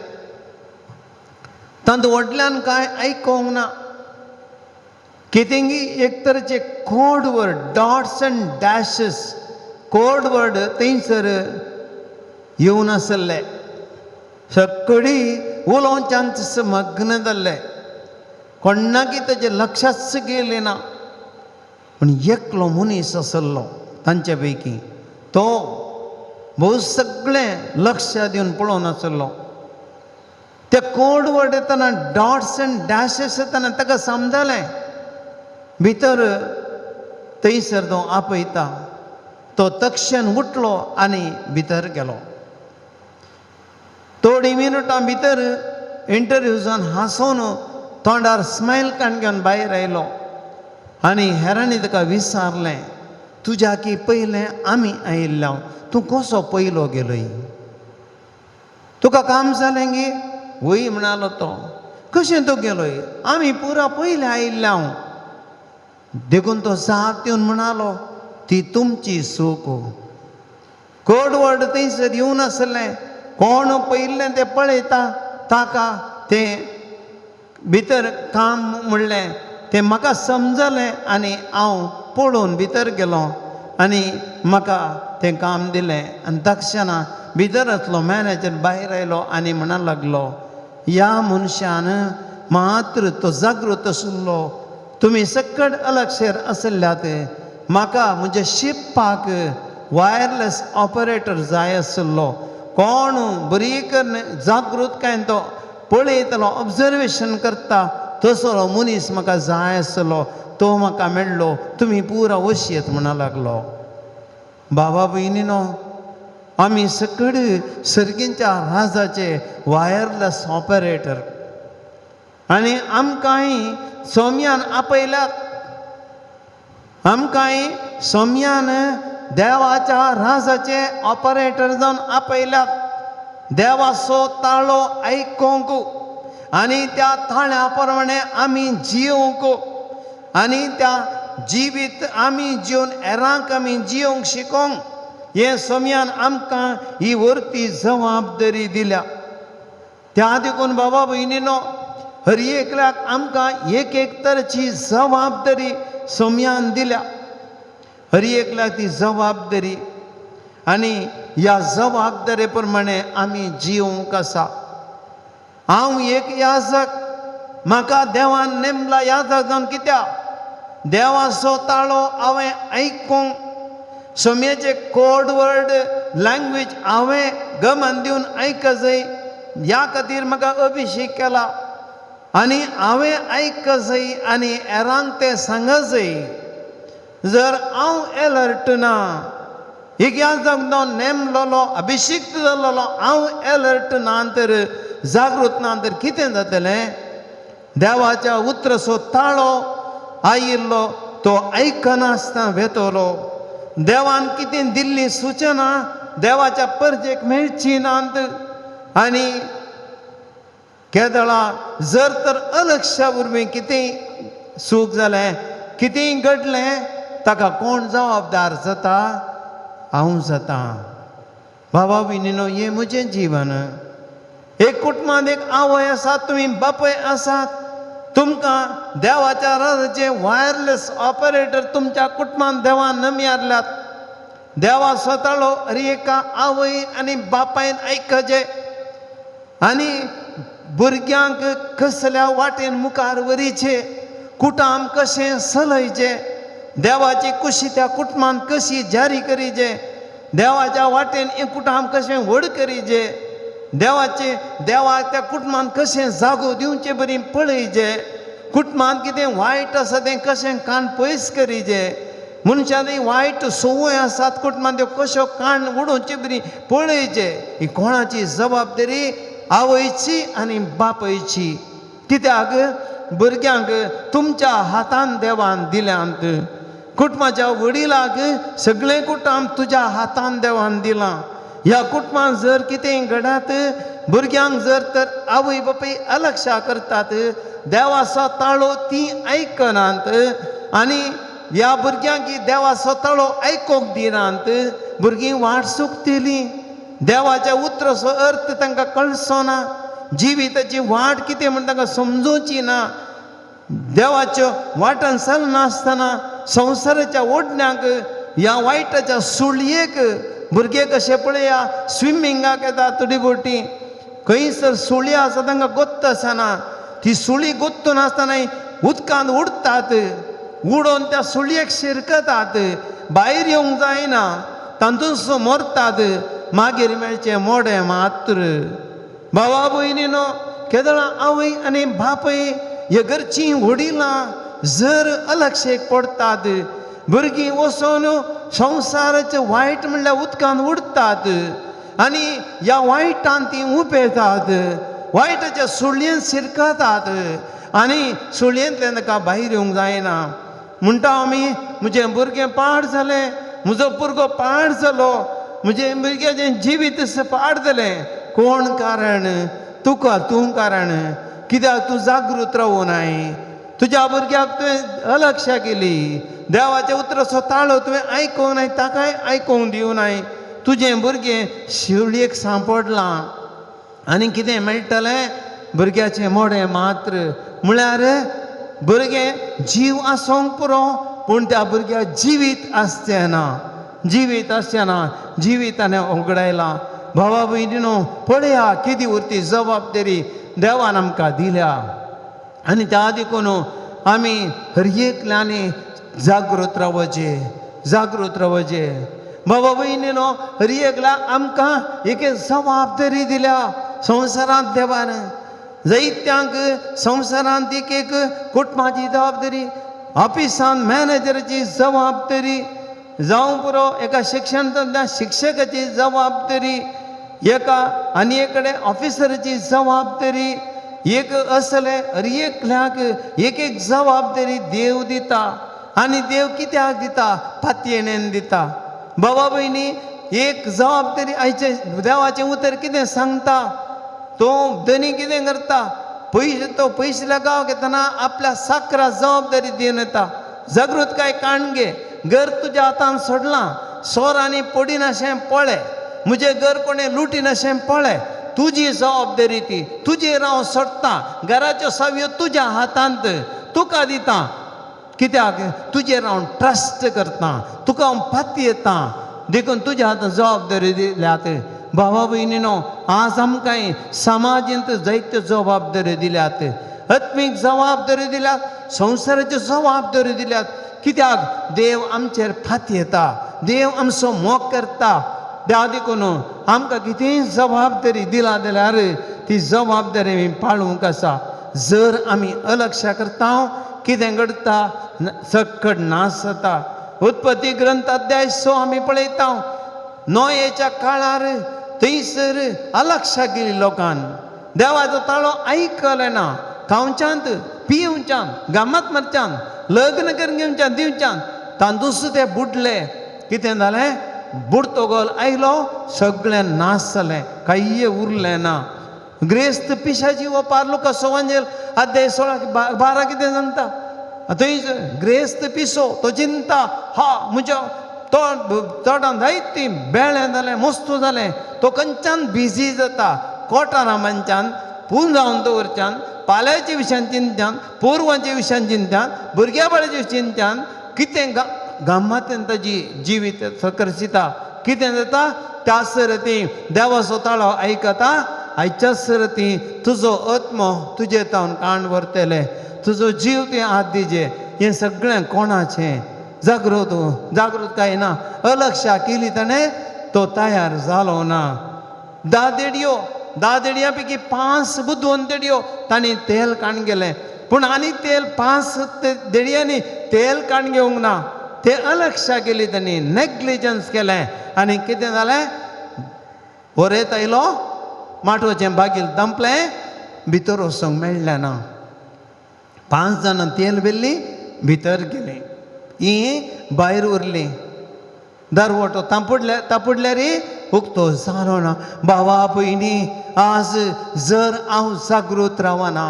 तातूंत व्हडल्यान कांय आयकूंक ना. कितेंगी एक तरेचे code word, dots and dashes code word थंयसर येवन आसले. सगळी उलोवच्यान मग्न जाल्ले, कोणाकी ताजें लक्षाच गेलें ना. पूण एकलो मनीस आसलो तांचे पैकी, तो भोव सगळें लक्ष दिवन पळोवन आसलो. ते कोड वर्ड येतना डॉट्स एंड डॅशेस येतना ताका समजलें भितर थंयसर तो आपयता. तो तक्षण उठलो आनी भितर गेलो. थोडीं मिनुटां भितर इंटरव्यू जावन हांसोन तोंडार स्मायल काण घेवन भायर आयलो आनी हेरांनी ताका विचारलें, तुज्या की पयलें आमी आयिल्ल्या, तूं कसो पयलो गेलोय, तुका काम जालें गे? वय म्हणालो तो. कशें तूं गेलोय, आमी पुरा पयलें आयिल्ल्या. देखून तो जाप दिवन म्हणालो, ती तुमची चूक. कोड वर्ड थंयसर येवन आसलें, कोण पयिल्लें तें पळयता ताका तें भितर काम म्हणलें तें म्हाका समजलें आनी हांव पळोवन भितर गेलो आनी म्हाका तें काम दिलें. आनी तक्षणा भितर आसलो मॅनेजर भायर आयलो आनी म्हणा लागलो, ह्या मनशान मात्र तो जागृत आशिल्लो, तुमी सकट अलक्षेर आशिल्ल्यात, म्हाका म्हज्या शिपपाक वायरलेस ऑपरेटर जाय आशिल्लो, कोण बरी करून जागृतकायेन तो पळयतलो, ऑब्जर्वेशन करता तसो मनीस म्हाका जाय आसलो, तो म्हाका मेळ्ळो, तुमी पुरा वशयेत म्हणा लागलो. बाबा भयणीनो, आमी सकड सर्गींच्या राजाचे वायरलेस ऑपरेटर आनी आमकांय सोम्यान आपयल्यात, आमकांय सोम्यान देवाच्या राजाचे ऑपरेटर जावन आपयल्यात. देवाचो ताळो आयकूंक आनी त्या ताळ्या प्रमाणे आमी जियोंक आनी त्या जिवीत आमी जिवन हेरांक आमी जियोंक शिकोंक. हे सोम्यान आमकां ही वरती जबाबदारी दिल्या. त्या देखून बाबा भयणीनो हर एकल्याक आमकां एक एक तरेची जबाबदारी सोम्यान दिल्या. हर एकल्याक ती जबाबदारी आनी ह्या जबाबदारे प्रमाणे आमी जिवंक आसा. हांव एक याजक, म्हाका देवान नेमला याजक जावन. कित्याक देवाचो ताळो हांवें आयकूंक, सोम्याचे कोड वर्ड लँग्वेज हांवें गमन दिवन आयक जाय, ह्या खातीर म्हाका अभिशेक केला आनी हांवें आयक जाय आनी हेरांक तें सांग जाय. जर हांव एलर्ट ना, एक याजक जावन नेमलोलो अभिषिक्त जाल्लो हांव एलर्ट ना तर, जागृत ना तर कितें जातलें? देवाच्या उतराचो ताळो आयिल्लो तो आयकनासतना वेतलो. देवान कितें दिल्ली सुचना देवाच्या परजेक मेळची नात. आनी केदळा जर तर अलक्षा वरवीं कितेंय चूक जालें, कितेंय घडलें, ताका कोण जबाबदार जाता? हांव जाता. बाबा भयणीनो हें म्हजें जीवन. एक कुटुंबांत एक आवय आसात, तुमी बापूय आसात, तुमकां देवाच्या राजाचे वायरलेस ऑपरेटर तुमच्या कुटुंबांत देवान नमयारल्यात. देवा स्वतालो हर एका आवय आनी बापायन आयकचें आनी भुरग्यांक कसल्या वाटेन मुखार व्हरीचें, कुटाम कशें चलयचें, देवाची कुशी त्या कुटुंबांत कशी जारी करीचे, देवाच्या वाटेन हें कुटाम कशें व्हड करीचे, देवाचे देवाक त्या कुटुंबांत कशें जागो दिवचे बरी पळयचे, कुटुंबांत कितें वायट आसा तें कशें कान पयस करीचे, मनशांनी वायट संवय आसात कुटुंबांत त्यो कश्यो कान उडोवचे बरी पळयचे. ही कोणाची जबाबदारी? आवयची आनी बापायची. कित्याक भुरग्यांक तुमच्या हातान देवान दिल्यांत. कुटुंबाच्या वडिलाक सगळें कुटुंब तुज्या हातान देवान दिलां. ह्या कुटुंबांत जर कितें घडात, भुरग्यांक जर तर आवय बापूय अलक्षा करतात, देवाचो ताळो ती आयकनात आनी ह्या भुरग्यांक देवाचो ताळो आयकूंक दिनात, भुरगीं वाट चुकतलीं. देवाच्या उतराचो अर्थ तांकां कळचो ना, जिविताची वाट कितें म्हण तांकां समजूची ना. देवाच्यो वाटान चलनासतना संवसाराच्या ओडण्याक, ह्या वायटाच्या सुळयेक भुरगे कशे पळया स्विमिंगाक येता थोडी बोटी, खंयसर सुळी आसा तांकां गोत्त आसना, ती सुळी गोत्तून आसतना उदकांत उडतात, उडोवन त्या सुळयेक शिरकतात, भायर येवंक जायना, तातूंत मरतात, मागीर मेळचें मोडें मात्र. बाबा भयणीनो केदळां आवय आनी बापूय हे घरचीं वडिलां जर अलक्षेक पडटात, भुरगीं वचून संवसाराचें वायट म्हणल्यार उदकांत उडटात आनी ह्या वायटान तीं उपेतात, वायटाच्या सुळयेन शिरकतात आनी सुळयेंतल्यान ताका भायर येवंक जायना. म्हणटा आमी म्हजें भुरगें पाड जालें, म्हजो भुरगो पाड जालो, म्हजें भुरग्याचें जिवीत पाड जालें. कोण कारण? तुका तूं कारण. कित्याक तूं जागृत रावूनाय, तुज्या भुरग्याक तुवें अलक्षा केली, देवाचें उतराचो ताळो तुवें आयकूंक नाय, ताकाय आयकूंक दिवनाय, तुजें भुरगें शिवळयेक सांपडलां आनी कितें मेळटलें? भुरग्याचें मोडें मात्र. म्हळ्यार भुरगें जीव आसूंक पुरो, पूण त्या भुरग्याक जिवीत आसचें ना, जिवीत आसचें ना, जिवितान ओगडायलां. भावा भयणीनो पळया कितें उरती जबाबदारी देवान आमकां दिल्या. आनी त्या देखून आमी हर एकल्यानी जागृत रावचें, जागृत रावचें. बाबा भयणीनो हर एकल्या आमकां एक जबाबदारी दिल्या संवसारांत देवान. जायत्यांक संवसारांत एक एक कुटुंबाची जबाबदारी, ऑफिसांत मॅनेजराची जबाबदारी, जावं पुरो एका शिक्षण तज्ञ शिक्षकाची जबाबदारी, एका आनी एक कडेन ऑफिसराची जबाबदारी, एक असले हर एकल्याक एक एक जबाबदारी देव दिता. आनी देव कित्याक दिता? पातयेणेन दिता. बाबा भयणी एक जबाबदारी आयचें देवाचें उतर कितें सांगता? तो धनी कितें करता? पयशे तो पयशे गांव घेतना आपल्या साकरा जबाबदारी दिवन येता. जागृतकाय काण घे, घर तुज्या हातान सोडलां, सोरांनी पडिनाशें पळय, म्हजें घर कोणें लुटिनाशें पळय, तुजी जबाबदारी ती, तुजेर हांव सोडटा, घराच्यो सावयो तुज्या हातांत तुका दिता, कित्याक तुजेर हांव ट्रस्ट करता, तुका हांव पातयेता, देखून तुज्या हातांत जबाबदारी दिल्यात. भावा भयणीनो, आज आमकां समाजांत जायत्यो जबाबदाऱ्यो दिल्यात, आत्मीक जबाबदारी दिल्यात, संवसाराच्यो जबाबदाऱ्यो दिल्यात, कित्याक देव आमचेर फातयेता, देव आमचो मोग करता. त्या देखून आमकां कितेंय जबाबदारी दिला जाल्यार ती जबाबदारी आमी पाळूंक आसा. जर आमी अलक्ष करता कितें घडटा, सक्कड नाश जाता. उत्पत्ती ग्रंथ अध्याय 6 आमी पळयता, नोयेच्या काळार थंयसर अलक्षा केली लोकान, देवाचो ताळो आयकलें ना, खावच्यांत पिवच्यांत गमत मारच्यांत लग्न करून घेवच्यान दिवच्यान तांदूस ते बुडले. कितें जालें, बुडतो गोल आयलो, सगळें नाश जालें, कांय उरलें ना. ग्रेस्त पिशाची वपार लुका सवांजेल अध्याय 16-12 कितें सांगता, थंय ग्रेस्त पिसो तो चिंता, हा म्हज्या तोंडान जायती बेळें जालें, मस्तू जालें, तो खंयच्यान बिजी जाता, कोटारां बांदच्यान पुंजावन दवरच्यान, पाल्याच्या विशयान चिंत्यान, पोरवांच्या विशयान चिंत्यान, भुरग्या बाळाच्या चिंत्यान, कितें गम्मातेन ताजी जिवीत सकर्शिता. कितें जाता त्या सरती देवाचो ताळो आयकता, आयच्या सरती तुजो आत्मो तुजे तावन काण व्हरतले, तुजो जीव तुवें हात दिजे. हें सगळें कोणाचें? जागृत जागृत काय ना, अलक्षा केली ताणें, तो तयार जालो ना. 10 देडयो, 10 देडयां पैकी 5 बुदवंत देडयो तांणी तेल काण गेलें, पूण आनी तेल 5 देडयांनी तेल काण घेवंक ना, ते अलक्षा केली तांणी, नेग्लिजन्स केलें. आनी कितें जालें, वरेत आयलो, माटवाचें बागील दंपलें, भितर वचूंक मेळ्ळें ना. 5 जाणां तेल व्हेल्ली, भितर गेलीं, ही भायर उरली. दरवटो तापुडल्यार उक्तो जालो ना. भावा भयणी, आज जर हांव जागृत रावना,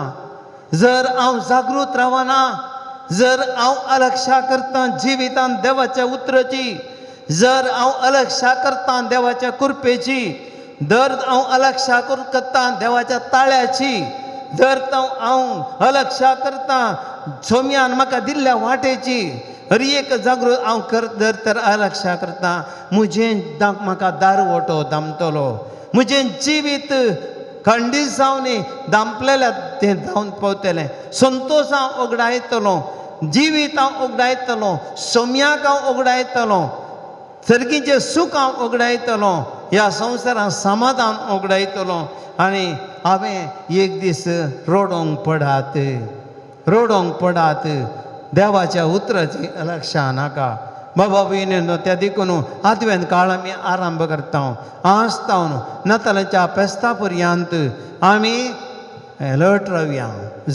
जर हांव जागृत रावना, जर हांव अलक्षा करता जिवितान देवाच्या उतराची, जर हांव अलक्षा करता देवाच्या कृपेची, दर हांव अलक्षा करता देवाच्या ताळ्याची, जर हांव अलक्षा करता सोम्यान म्हाका दिल्ल्या वाटेची, हर एक जागृत हांव कर जर तर अलक्षा करता, म्हजें म्हाका दारवटो दामतलो, म्हजें जिवीत खंडीत जावन दामपलेल्या तें जावन पावतलें, संतोश हांव उगडायतलो, जिवीत हांव उगडायतलो, सोम्याक हांव उगडायतलो, सर्गीचें सूख हांव उगडायतलो, ह्या संवसारांत समाधान उगडायतलो. आनी हांवें एक दीस रडोंक पडात, रडोंक पडात, देवाच्या उतराची लक्षां नाका. बाबा भयणीनो, त्या देखून आदवेन काळ आमी आरंभ करता, आज तावन नातालाच्या फेस्ता पर्यंत आमी अलर्ट रावया,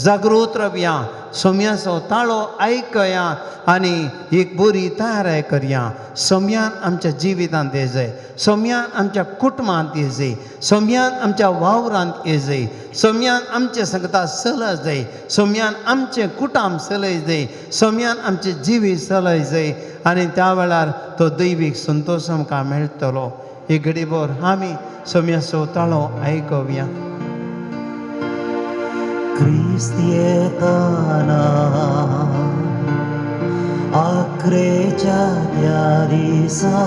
जागृत रावया, सोम्याचो ताळो आयकया आनी एक बरी तयारी करया. सोम्यान आमच्या जिवितांत येजय, सोम्यान आमच्या कुटुंबांत येजय, सोम्यान आमच्या वावरांत येजय, सोम्यान आमचे संगता चलय जाय, सोम्यान आमचें कुटुंब चलय जाय, सोम्यान आमचें जिवीत चलय जाय. आनी त्या वेळार तो दैवीक संतोश आमकां मेळटलो. एक घडीभर आमी सोम्याचो ताळो आयकुया. क्रिस्त येताना आक्रेच्या त्या दिसा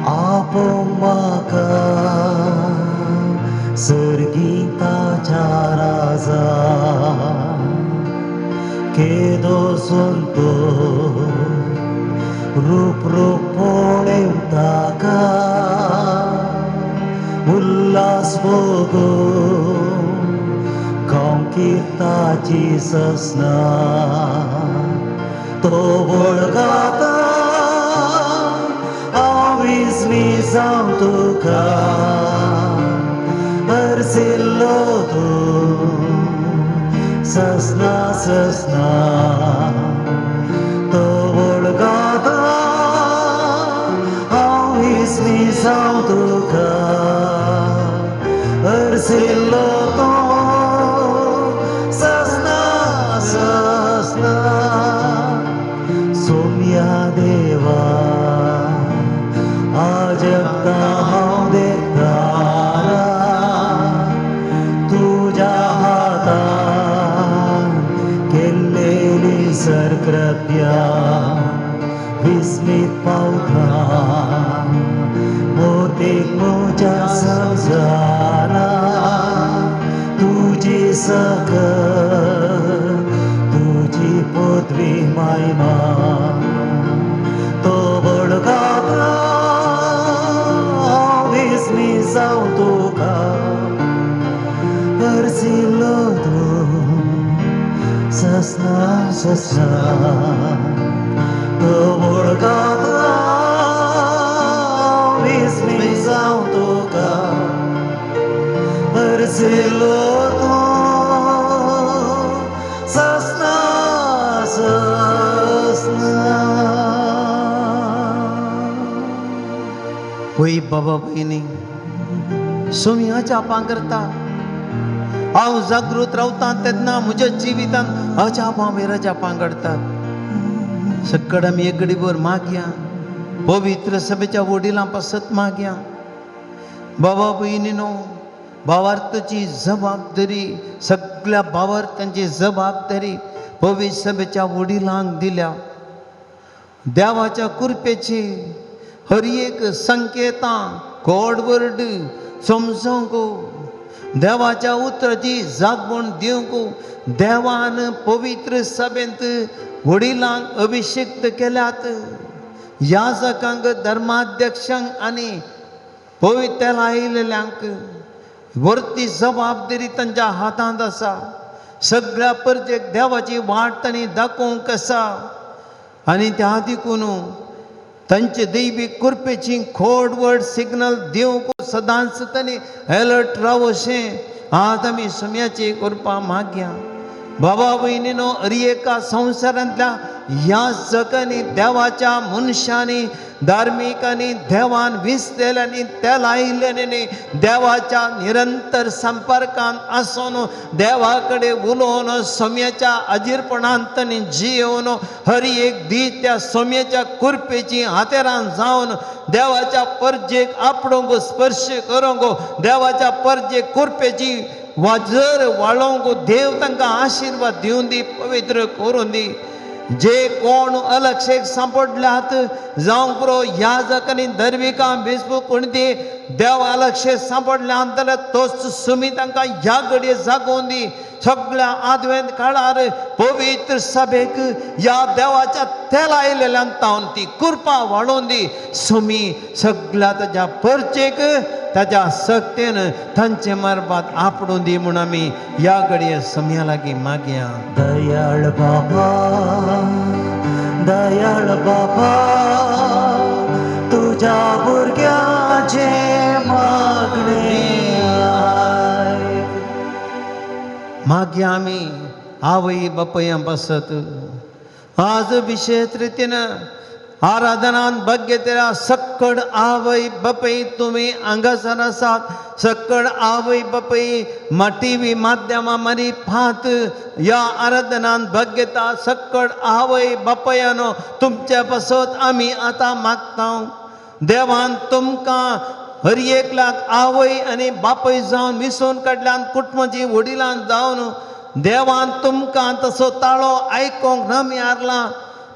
आपोवंक म्हाका सर्गीताच्या राजा केदो संतोष रूप रूप पळोवंक ताका उल्हास भोगो गांवकीताची ससना तो वळगाता हांव विस्मी जावं तुका हरसिल्लो तूं ससना ससना तो वळगाता हांव विस्मी जावं तुका हरसिल्लो तूं ससना ससना सोम्या देवा सदां हांव देखताना तुज्या हातान केल्लेली सरकृत्या विस्मीत पावता मोतीक म्हज्या समजना तुजी सकत तुजी पदवी मायमा तो बळगाता विस्मी जावं तुका परसिल्लो तूं ससना ससना तो बळगाता विस्मी जावं तुका परसिल्लो तूं ससना ससना. पळय बाबा भयणी, सोम्याच्या करता हांव जागृत रावता तेन्ना म्हज्या जिवितांत अजापां बेरजापां घडतात. सकड आमी एक घडीभर मागया, पवित्र सभेच्या वडिलां पासत मागया. बाबा भयणीनो, भावार्थाची जबाबदारी सगळ्या भावार्थांची जबाबदारी पवित्र सभेच्या वडिलांक दिल्या. देवाच्या कृपेची हर एक संकेतां कोड वर्ड समजोंक, देवाच्या उतराची जागवण दिवंक देवान पवित्र सभेंत वडिलांक अभिषिक्त केल्यात. याजकांक, धर्माध्यक्षांक आनी पवित्र आयिल्ल्यांक वरती जबाबदारी तांच्या हातांत आसा. सगळ्या परजेक देवाची वाट तांणी दाखोवंक आसा आनी त्या देखून तांचे दैवी कृपेची खोडवर्ड सिग्नल दिवंक सदांच तांणी अलर्ट रावशें आज आमी सम्याची कृपा मागया. बाबा भयणीनो, हर एका संवसारांतल्या ह्या जगांनी देवाच्या मनशांनी, धार्मिकांनी, देवान विसलेल्यांनी, त्या लायिल्ल्यांनी देवाच्या निरंतर संपर्कांत आसून देवा कडेन उलोवन सोम्याच्या अजीरपणांत तांणी जियोवन हर एक दीस त्या सोम्याच्या कृपेची हातेरान जावन देवाच्या परजेक आपडोंक, स्पर्श करूंक, देवाच्या परजेक कृपेची वाजर वाळोवंक देव तांकां आशिर्वाद दिवन दी, पवित्र करून दी. जे कोण अलक्षेक सांपडल्यात जावंक पुरो याजक आनी धर्मिकां फेसबूक कोण ती देव अलक्षेक सांपडल्यात जाल्यार तोच सुमी तांकां ह्या घडये जागोवन दी. सगळ्या आदवेंत काळार पवित्र सभेक ह्या देवाच्या तेला आयिल्ल्यान तावन ती कृपा वाडोवन दी. सुमी सगळ्या ताज्या परचेक ताज्या सक्तेन तांचे मार्बात आपडून दी म्हूण आमी ह्या घडये समया लागीं मागया. दयाळ बाबा, दयाळ बाबा, तुझ्या भुरग्याचे मागणे आयक. मागया आमी आवय बापयां पासत आज विशेष रितीन आराधनान भाग्यतेल्या सक्कड आवय बापय तुमी हांगासर आसात. सक्कड आवय बापय टीव्ही माध्यमां मारी फात ह्या आराधनान भाग्यता सक्कड आवय बापयानो तुमचे पासत आमी आतां मागता. देवान तुमकां हर एकल्याक आवय आनी बापय जावन विसोवन काडल्यान कुटुंबाची वडिलान जावन देवान तुमकां तसो ताळो आयकोंक न मेळला.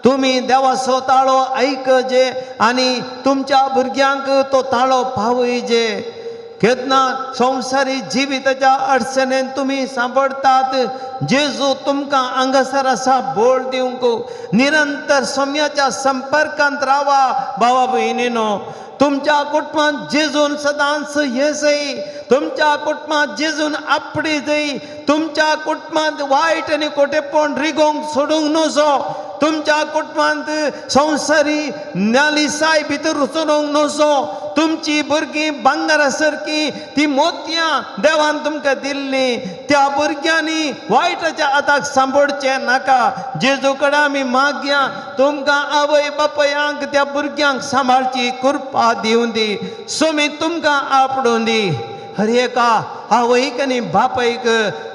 तुमी देवाचो ताळो आयकजे आनी तुमच्या भुरग्यांक तो ताळो पावयजे. केन्ना संवसारी जिविताच्या अडचणेन तुमी सांपडटात, जेजू तुमकां हांगासर आसा बोळ दिवंक. निरंतर सोम्याच्या संपर्कांत रावा भावा भयणीनो. तुमच्या कुटुंबांत जेजून सदांच येसय, तुमच्या कुटुंबांत जेजून आपडी जय, तुमच्या कुटुंबांत वायट आनी कोटेपण रिगोवंक सोडूंक नजो. तुमच्या कुटुंबांत संवसारी नालिसाय भितर चलोवंक नजो. तुमची भुरगीं भांगरा सारकी ती मोतयां देवान तुमकां दिल्ली, त्या भुरग्यांनी वायटाच्या हाताक सांपडचें नाका. जेजू कडेन आमी मागया तुमकां आवय बापायांक त्या भुरग्यांक सांबाळची कृपा दिवं दी. सोमी तुमकां आपडूं दी. हर एका आवयक आनी बापायक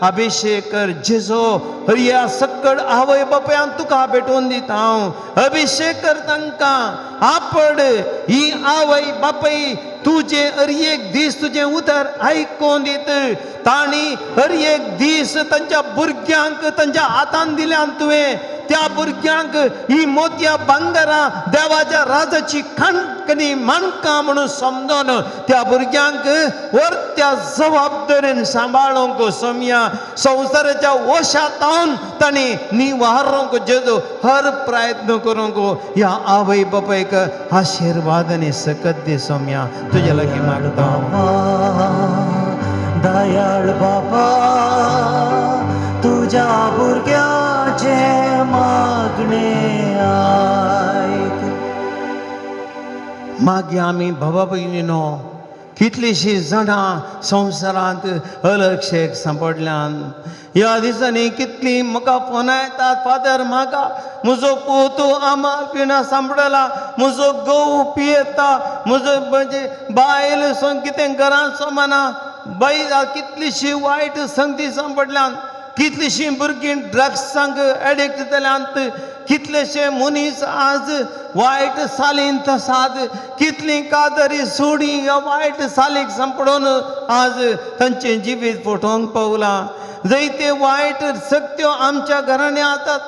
अभिशेक कर जेजो. हर ह्या सक्कड आवय बापायान तुका भेटोवन दिता हांव. अभिशेक कर तांकां आपड ही आवय बापाय तुजें हर एक दीस तुजें उतर आयकून दीत. तांणी हर एक दीस तांच्या भुरग्यांक तांच्या हातान दिल्यान तुवें त्या भुरग्यांक ही मोतयां भांगरां देवाच्या राजाची खाणकणी माणकां म्हणून समजून त्या भुरग्यांक व्हर त्या जबाबदारेन सांबाळूंक सोमया संवसाराच्या वशातावन तांणी निवारूंक जेजो हर प्रयत्न करूंक ह्या आवय बापायक आशिर्वाद आनी सकत दी सोमया तुज्या लागीं मागता. बाबा, दयाळ बाबा, तुज्या भुरग्याचें मागणें आयक. मागीर आमी बाबा भयणीनो कितलींशीं जाणां संवसारांत अलक्षेक सांपडल्यान. ह्या दिसांनी कितलीं म्हाका फोनां येतात, फादर म्हाका म्हजो पूत आमाल पिणा सांपडला, म्हजो घोव पियेता, म्हजो म्हणजे बायल कितें घरांत सोमाना बायल कितलींशीं वायट संगती सांपडल्यान. कितलींशीं भुरगीं ड्रग्सांक एडिक्ट जाल्यांत. कितलेशे मनीस आज वायट सालींत आसात. कितलीं कादरी सोडी ह्या वायट सालीक सांपडून आज तांचें जिवीत फटोवंक पावलां. जायते वायट सक्त्यो आमच्या घरांनी आसात.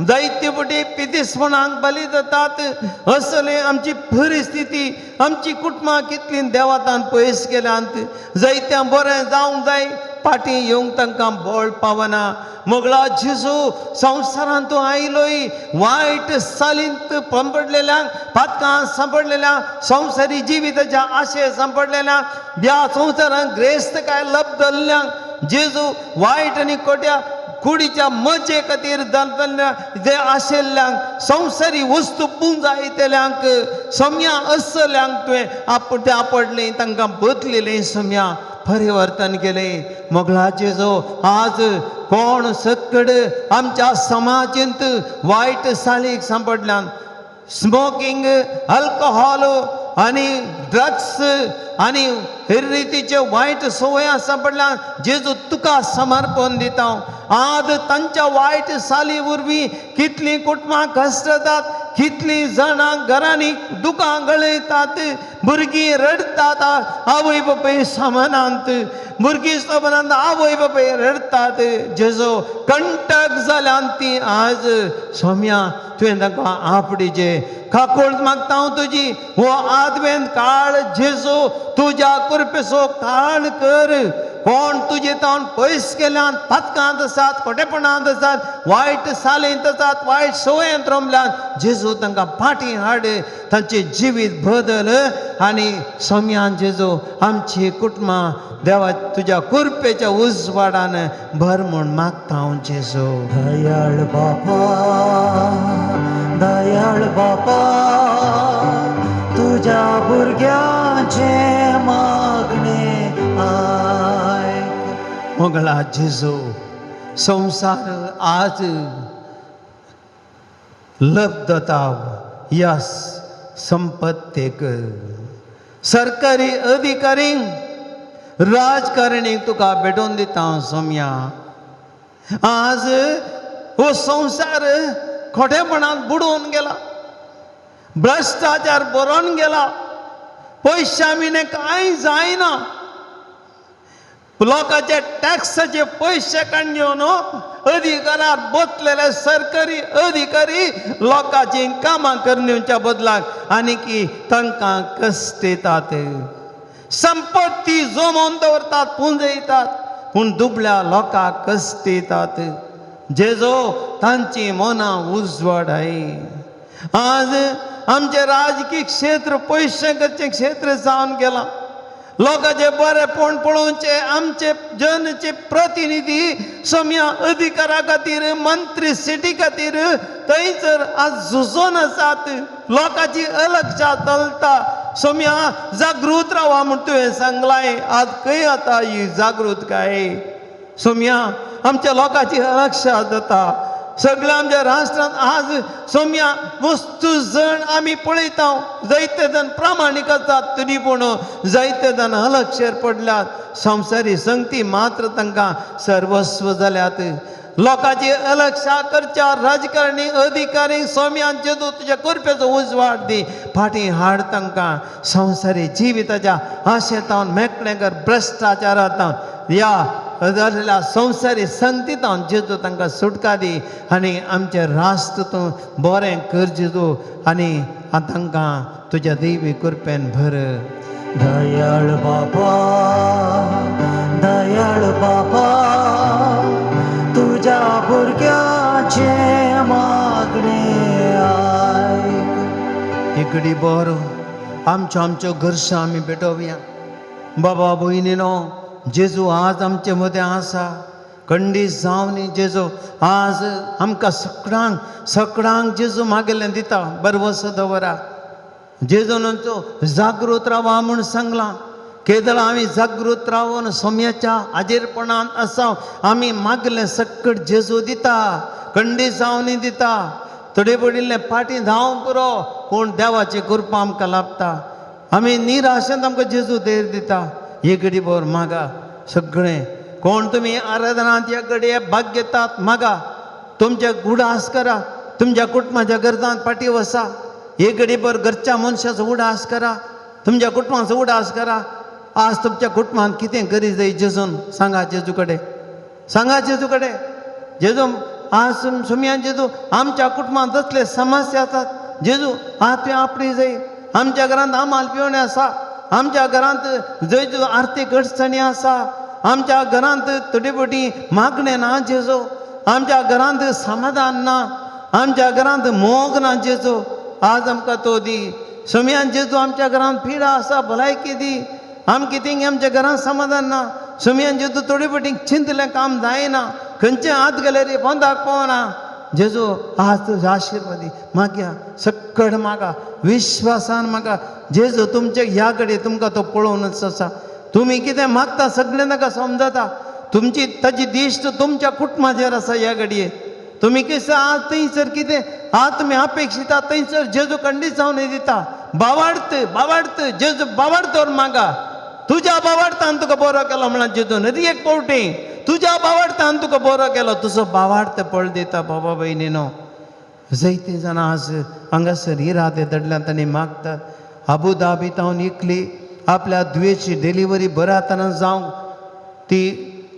जायते फावटी पितिसपणाक बली जातात. असले आमची परिस्थिती आमची कुटुंबां कितलीं देवातान पयस गेल्यांत. जायत्या बरें जावंक जाय पाटी येवंक तांकां बळ पावना. मोगळा जेजू संवसारांत तूं आयलोय वायट सालींत पंपडलेल्यांक पातकां सांपडलेल्या संवसारी जिविताच्या आशे सांपडलेल्यांक ह्या संवसारांत ग्रेस्त काय लब्दल्ल्यांक जेजू वायट आनी खोट्या कुडीच्या मजे खातीर जाल्ल्या जे आशिल्ल्यांक संवसारी वस्तू पुंजायतल्यांक सम्या असल्यांक तुवें आप ते आपडलें तांकां बदलिलें सम्या परिवर्तन केलें. मोगळाचे जो आज कोण सकड आमच्या समाजेंत वायट सालीक सांपडल्यान स्मोकींग अल्कोहोल आनी ड्रग्स आनी हेर रितीचे वायट संवयां सांपडल्यान जेजू तुका समर्पण दिता. आज तांच्या वायट साली वरवीं कितलीं कुटुंबां कश्टतात, कितलीं जाणां घरांनी दुकां गळयतात, भुरगीं रडटात आवय बापूय सामानांत, भुरगीं सामानांत आवय बापूय रडटात. जेजो कंटक जाल्यान ती आज सोम्या तुवें तांकां आपडीचे काकूळ मागता हांव तुजी हो आदवेंत काळ जेजू तुज्या कृपेचो काळ कर. कोण तुजे तावन पयस गेल्यान पातकांत आसात, खोटेपणांत आसात, वायट सालींत आसात, वायट संवयेंत रमल्यान जेजू तांकां फाटीं हाड, तांचें जिवीत बदल आनी सोम्यान जेजू आमची कुटुंबां देवा तुज्या कृपेच्या उजवाडान भर म्हूण मागता हांव जेजू. दयाळ बाबा, दयाळ बाबा, तुज्या भुरग्याचें मागणें आयक. मोगळा जेजू संवसार आज लब्धता ह्या संपत्तेक सरकारी अधिकारी राजकारणीक तुका भेटोवन दिता हांव सोम्या. आज हो संवसार खोटेपणांत बुडोवन गेला, भ्रश्टाचार बरोवन गेला, पयशा विणे कांय जायना. लोकांचे टॅक्साचे पयशे काडून घेवन अधिकारार बसलेले सरकारी अधिकारी लोकांची कामां करून दिवच्या बदलाक आनी की तांकां कश्ट येतात. संपत्ती जमोवन दवरतात, पुंजयतात, पूण दुबळ्या लोकांक कश्ट येतात. जेजो तांची मनां उजवाडाय. आज आमचें राजकीय क्षेत्र पयशे करचें क्षेत्र जावन गेलां. लोकांचे बरेपण पळोवचें आमचे जनचे प्रतिनिधी सम्या अधिकारा खातीर मंत्री सिटी खातीर थंयसर आज झुजोन आसात. लोकांची अलक्षा चलता. सम्या जागृत रावा म्हूण तुवें सांगलाय. आज खंय आतां ही जागृतकाय? सोम्या आमच्या लोकांची अलक्षा जाता. सगळ्या आमच्या राष्ट्रांत आज सोम्या वस्तू जण आमी पळयता, जायते जाण प्रामाणीक आसात, तरी पूण जायते जाण अलक्षर पडल्यात. संवसारी संगती मात्र तांकां सर्वस्व जाल्यात. लोकांची अलक्षा करच्या राजकारणी अधिकारी सोम्यांचे तूं तुज्या करप्याचो उजवाड दी, फाटीं हाड तांकां संवसारी जिविताच्या आशेतावन मेकळें कर, भ्रश्टाचारांत ह्या जाल्ल्या संवसारी संगतीतावन जेजू तांकां सुटका दी आनी आमचें राष्ट्र तूं बरें कर जेजू, आनी तांकां तुज्या दैवी कृपेन भर. दयाळ बापा, दयाळ बापा, तुज्या भुरग्याचें मागणें आयक. इकडी बरो आमच्यो आमच्यो गरजो आमी पेटोवया. बाबा भयणीनो, जेजू आज आमचे मदें आसा. खंडीत जावन जेजू आज आमकां सगळ्यांक सगळ्यांक जेजू मागेलें दिता. बरवसो दवरा. जेजून आमचो जागृत रावा म्हूण सांगलां. केदळ आमी जागृत रावन सोम्याच्या हाजीरपणान आसा, आमी मागलें सक्कट जेजू दिता, खंडीत जावन दिता. थोडे पडिल्लें फाटीं धांव पुरो, पूण देवाची कृपा आमकां लाभता. आमी निराशेंत आमकां जेजू धैर्य दिता. हे घडी भर मागा सगळें. कोण तुमी आराधनांत ह्या घडये भाग घेतात मागा, तुमच्या उडास करा, तुमच्या कुटुंबाच्या गरजांत फाटीं वसा. हे घडी भर घरच्या मनशाचो उडास करा, तुमच्या कुटुंबाचो उडास करा. आज तुमच्या कुटुंबांत कितें गरज जाय जेजून सांगा, जेजू कडेन सांगा, जेजू कडेन. जेजू आज सुमयान जेजू आमच्या कुटुंबांत जसले समस्या आसात जेजू आज तुवें आपली जाय. आमच्या घरांत आमाल पिवणें आसा, आमच्या घरांत जंय आर्थीक अडचणी आसा, आमच्या घरांत थोडी बोटी मागणें ना जेजू, आमच्या घरांत समाधान ना, आमच्या घरांत मोग ना जेजू, आज आमकां तो दी. सोम्यान जेजू आमच्या घरांत पिडा आसा, भलायकी दी. आमकां थिंग आमच्या घरांत समाधान ना. सोम्यान जेजू थोडी बोटी चिंतलें काम जायना, खंयचें हात गेल्यार पोंदाक पावना. जेजू आज तुजो आशिर्वाद दी. मागया सक्कड मागा, विश्वासान मागा. जेजू तुमचे ह्या कडेन तुमकां तो पळोवनच आसा. तुमी कितें मागता सगळें ताका समजता. तुमची ताची दिश्ट तुमच्या कुटुंबाचेर आसा ह्या घडये. तुमी कितें आज थंयसर कितें आज तुमी अपेक्षिता थंयसर जेजू खंडीत जावन दिता. बावाडत बावाडत जेजू बावाडतोर मागा. तुज्या बावाडतान तुका बरो केलो म्हणा जेजून एक फावटी तुज्या बावाडतान तुका बरो केलो, तुजो बावाडत पळ दिता. बाबा भयणीनो, जायते जाणां आज हांगासर इरादे दडल्यात आनी मागतात. आबू धाबी तावन इकली आपल्या धुवेची डिलिव्हरी बऱ्या तरान जावंक ती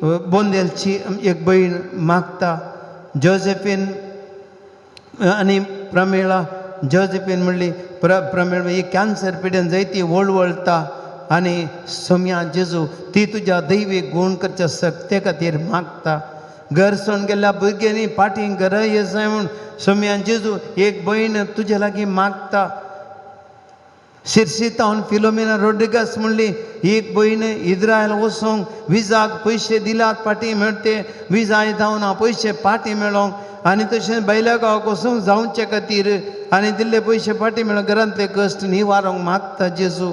बोंदेलची एक भयण मागता. जोजेफीन आनी प्रमिळा, जोजेफीन म्हणली प्रमिळा ही कॅन्सर पिडेन जायती वळवळटा आनी सोम्या जेजू ती तुज्या दैवी गूण करच्या सक्ते खातीर मागता. घर सोडून गेल्ल्या भुरग्यांनी फाटीं घरा ये जाय म्हूण सोम्या जेजू एक भयण तुजे लागीं मागता. शिरशी तावन फिलोमिना रोड्रिगस म्हणली एक भयण इस्रायल वचूंक विजाक पयशे दिल्यात फाटीं मेळटे विजा जावना पयशे फाटीं मेळोंक, आनी तशेंच भायल्या गांवाक वचूंक जावचे खातीर आनी दिल्ले पयशे फाटीं मेळोंक घरांतले कश्ट निवारोंक मागता जेजू.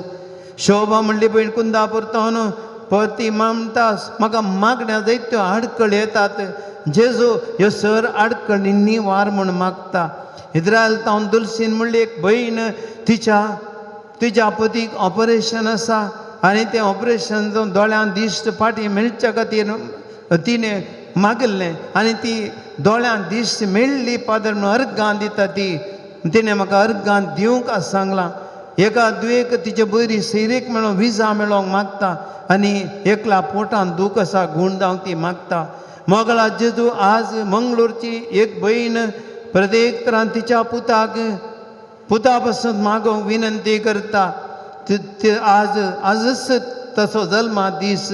शोभा म्हणली भयण कुंदापूर तावन परती म्हणटा म्हाका मागण्या जायत्यो आडखळ येतात जेजू ह्यो सर आडखळी निवार म्हूण मागता. इस्रायल तावन दुलसीन म्हणली एक भयण तिच्या तिच्या पतीक ऑपरेशन आसा आनी तें ऑपरेशन जावन दोळ्यांत दिश्ट फाटीं मेळच्या खातीर तिणें मागिल्लें आनी ती दोळ्यांत दिश्ट मेळ्ळी पादर म्हणून अर्गां दिता ती तिणें म्हाका अर्गां दिवंक सांगलां. एका दुयेक तिचे बरी सैरीक मेळोंक विजा मेळोंक मागता आनी एकला पोटान दूख आसा गूण जावंक ती मागता. मोगला जेजू आज मंगळूरची एक भयण प्रत्येक तरान तिच्या पुताक पुता पासून मागोवंक विनंती करता. आज आजच तसो जल्मा दीस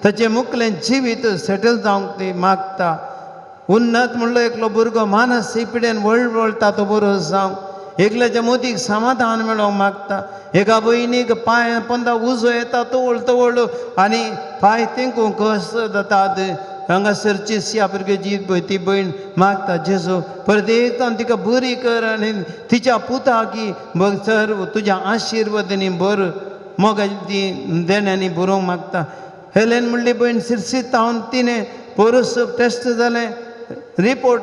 ताचें मुखलें जिवीत सेटल जावंक ती मागता. उन्नत म्हणलो एकलो भुरगो मानसीक पिडेन वळवळटा तो बरो जावंक एकल्याच्या मोदीक समाधान मेळोवंक मागता. एका भयणीक पांय पोंदा उजो येता तवळ तवळ आनी पांय तेंकूंक कस जातात. हांगासरची सिया भुरग्याची ती भयण मागता जेजू परत एकदां तिका बरी कर आनी तिच्या पुताक सर तुज्या आशिर्वादांनी बर मोगाची ती देण्यांनी बरोवंक मागता. हेलेन म्हणली भयण सिरसीत तावन तिणें पोरस टेस्ट जालें रिपोर्ट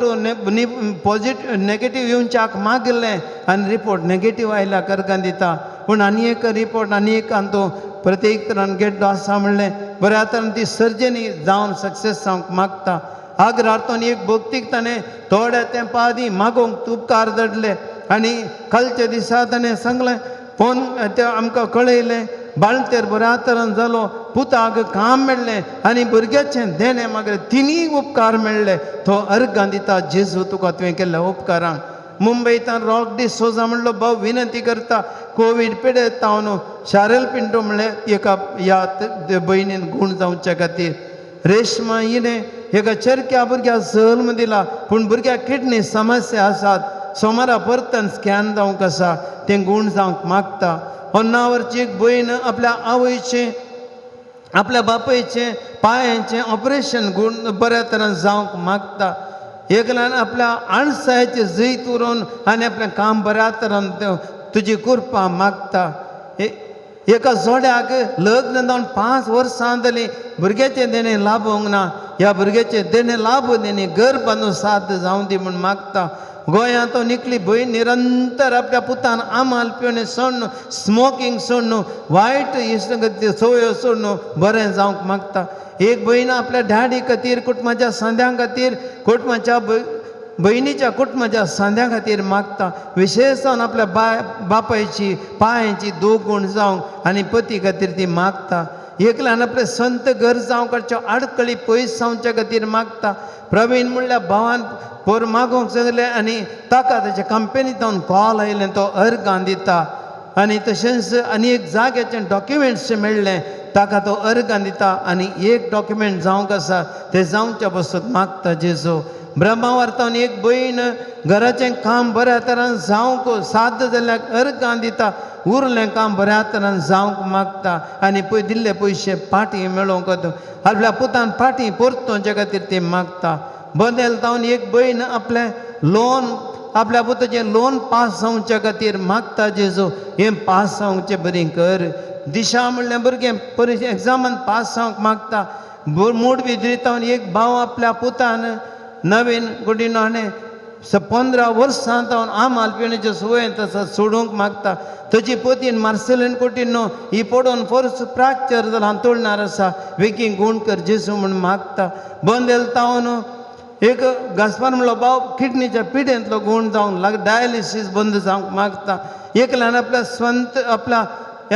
पॉजिटिव नेगेटीव येवच्याक मागलें आनी रिपोर्ट नेगेटीव आयला करकां दिता. पूण आनी एक रिपोर्ट आनी एक तो प्रत्येक तरान गेड्डो आसा म्हणलें बऱ्या तरान ती सर्जनी जावन सक्सेस जावंक मागता. आग्रार्थोन एक भक्तीक ताणें थोड्या तेंपा आदीं मागोवंक उपकार दडले आनी कालच्या दिसा ताणें सांगलें फोन ते आमकां कळयलें बाळंतेर बऱ्या तरान जालो, पुताक काम मेळ्ळें आनी भुरग्याचें देणें मागीर तिनूय उपकार मेळ्ळे. तो अर्गां दिता जेजू तुका तुवें केल्ल्या उपकारांक. मुंबयतान रॉक डिसोजा म्हणलो भाव विनंती करता कोवीड पिडेत तावन शारेल पिंटो म्हणलें एका ह्या भयणीन गूण जावच्या खातीर. रेशमा हिणें एका चरक्या भुरग्याक जल्म दिला पूण भुरग्याक किडनी समस्या आसात. सोमारा परतन स्कॅन जावंक आसा तें गूण जावंक मागता. होन्नावरची एक भयण आपल्या आवयचें आपल्या बापायचें पांयांचें ऑपरेशन गूण बऱ्या तरान जावंक मागता. एकल्यान आपल्या आणसायाचें जैत उरोवन आनी आपलें काम बऱ्या तरान तुजी कृपा मागता. एका जोड्याक लग्न जावन 5 वर्सां जालीं भुरग्याचें देणें लाभोंक ना. ह्या भुरग्याचें देणें लाभूं देणें घर बांदून साथ जावं दी म्हूण मागता. गोंयांत निकली भयण निरंतर आपल्या पुतान आमाल पिवणें सोडून स्मोकींग सोडून वायट इश्ट संवयो सोडून बरें जावंक मागता. एक भयण आपल्या डॅडी खातीर कुटुंबाच्या सांद्यां खातीर कुटुंबाच्या भयणीच्या कुटुंबाच्या सांद्यां खातीर मागता. विशेश जावन आपल्या बापायची पांयांची दूख गूण जावंक आनी पती खातीर ती मागता. एकल्यान आपलें संत घर जावंक काडच्यो आडखळी पयस जावच्या खातीर मागता. प्रवीण म्हणल्यार भावान पोर मागोवंक सांगलें आनी ताका ताच्या कंपनींत कॉल आयलें तो अर्गां दिता. आनी तशेंच आनी एक जाग्याचें डॉक्युमेंट्स मेळ्ळें ताका तो अर्गां दिता आनी एक डॉक्युमेंट जावंक आसा तें जावच्या पासत मागता जेजू. ब्रह्मावर्तान एक भयण घराचें काम बऱ्या तरान जावंक साध्य जाल्यार अर्गां दिता. उरलें काम बऱ्या तरान जावंक मागता आनी पय दिल्ले पयशे पाटी मेळोवंक आपल्या पुतान पाटी परतोवच्या खातीर ती मागता. बंदेल तावन एक भयण आपलें लोन आपल्या पुताचें लोन पास जावच्या खातीर मागता जेजू हें पास जावचें बरीं कर. दिशा म्हणलें भुरगें परिक्षा एग्जामान पास जावंक मागता. मूड विद्रितावन एक भाव आपल्या पुतान नवीन गुडीनो हाणें 15 वर्सां तावन आमाल पिवण्याच्यो संवय तसो सोडूंक मागता. ताची पोतीन मार्सेलीन कुटिन्हो ही पडोवन फोर्स फ्रॅक्चर जाला हांतुळणार आसा बेगीन गूण कर जेजू म्हूण मागता. बंदेल तावन एक गासपार म्हणलो भाव किडनीच्या पिडेंतलो गूण जावंक लाग डायलिसीस बंद जावंक मागता. एकल्यान आपल्या स्वंत आपल्या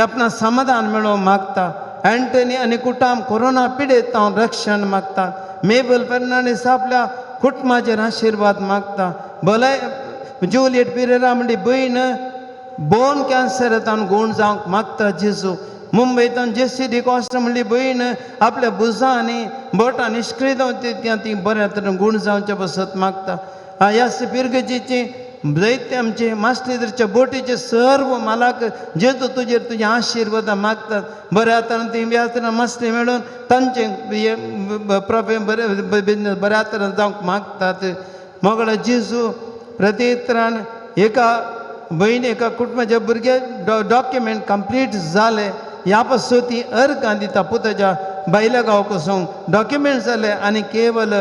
आपणा समाधान मेळोवंक मागता. अँटनी आनी कुटाम कोरोना पिडेत तावन रक्षण मागता. मेबल फेर्नांडीस आपल्या कुटुंबाचेर आशिर्वाद मागता. भलाय जुलियट पिरेरा म्हणली भयण बोन कॅन्सर तावन गूण जावंक मागता जेजू. मुंबयतान जेसी डिकॉस्टा म्हणली भयण आपल्या भुजां आनी बोटां निश्क्रीय जावन ती बऱ्या तरेन गूण जावच्या बसत मागता. ह्या पिरगजीची जायते आमचे मास्टेरच्या बोटीचे सर्व मालाक जेजू तुजेर तुजे आशिर्वाद मागतात. बऱ्या तरान ती ह्या तरान मास्टर मेळून तांचे प्रोफे बरे बिजनेस बऱ्या तरान जावंक मागतात. मोगळा जेजू प्रत्येक एका भयणी एका कुटुंबाच्या भुरगे डॉक्युमेंट कंप्लीट जाले ह्या पासून ती अर्गां दिता पुताच्या बायल्या गांव कसून डॉक्युमेंट जाले आनी केवल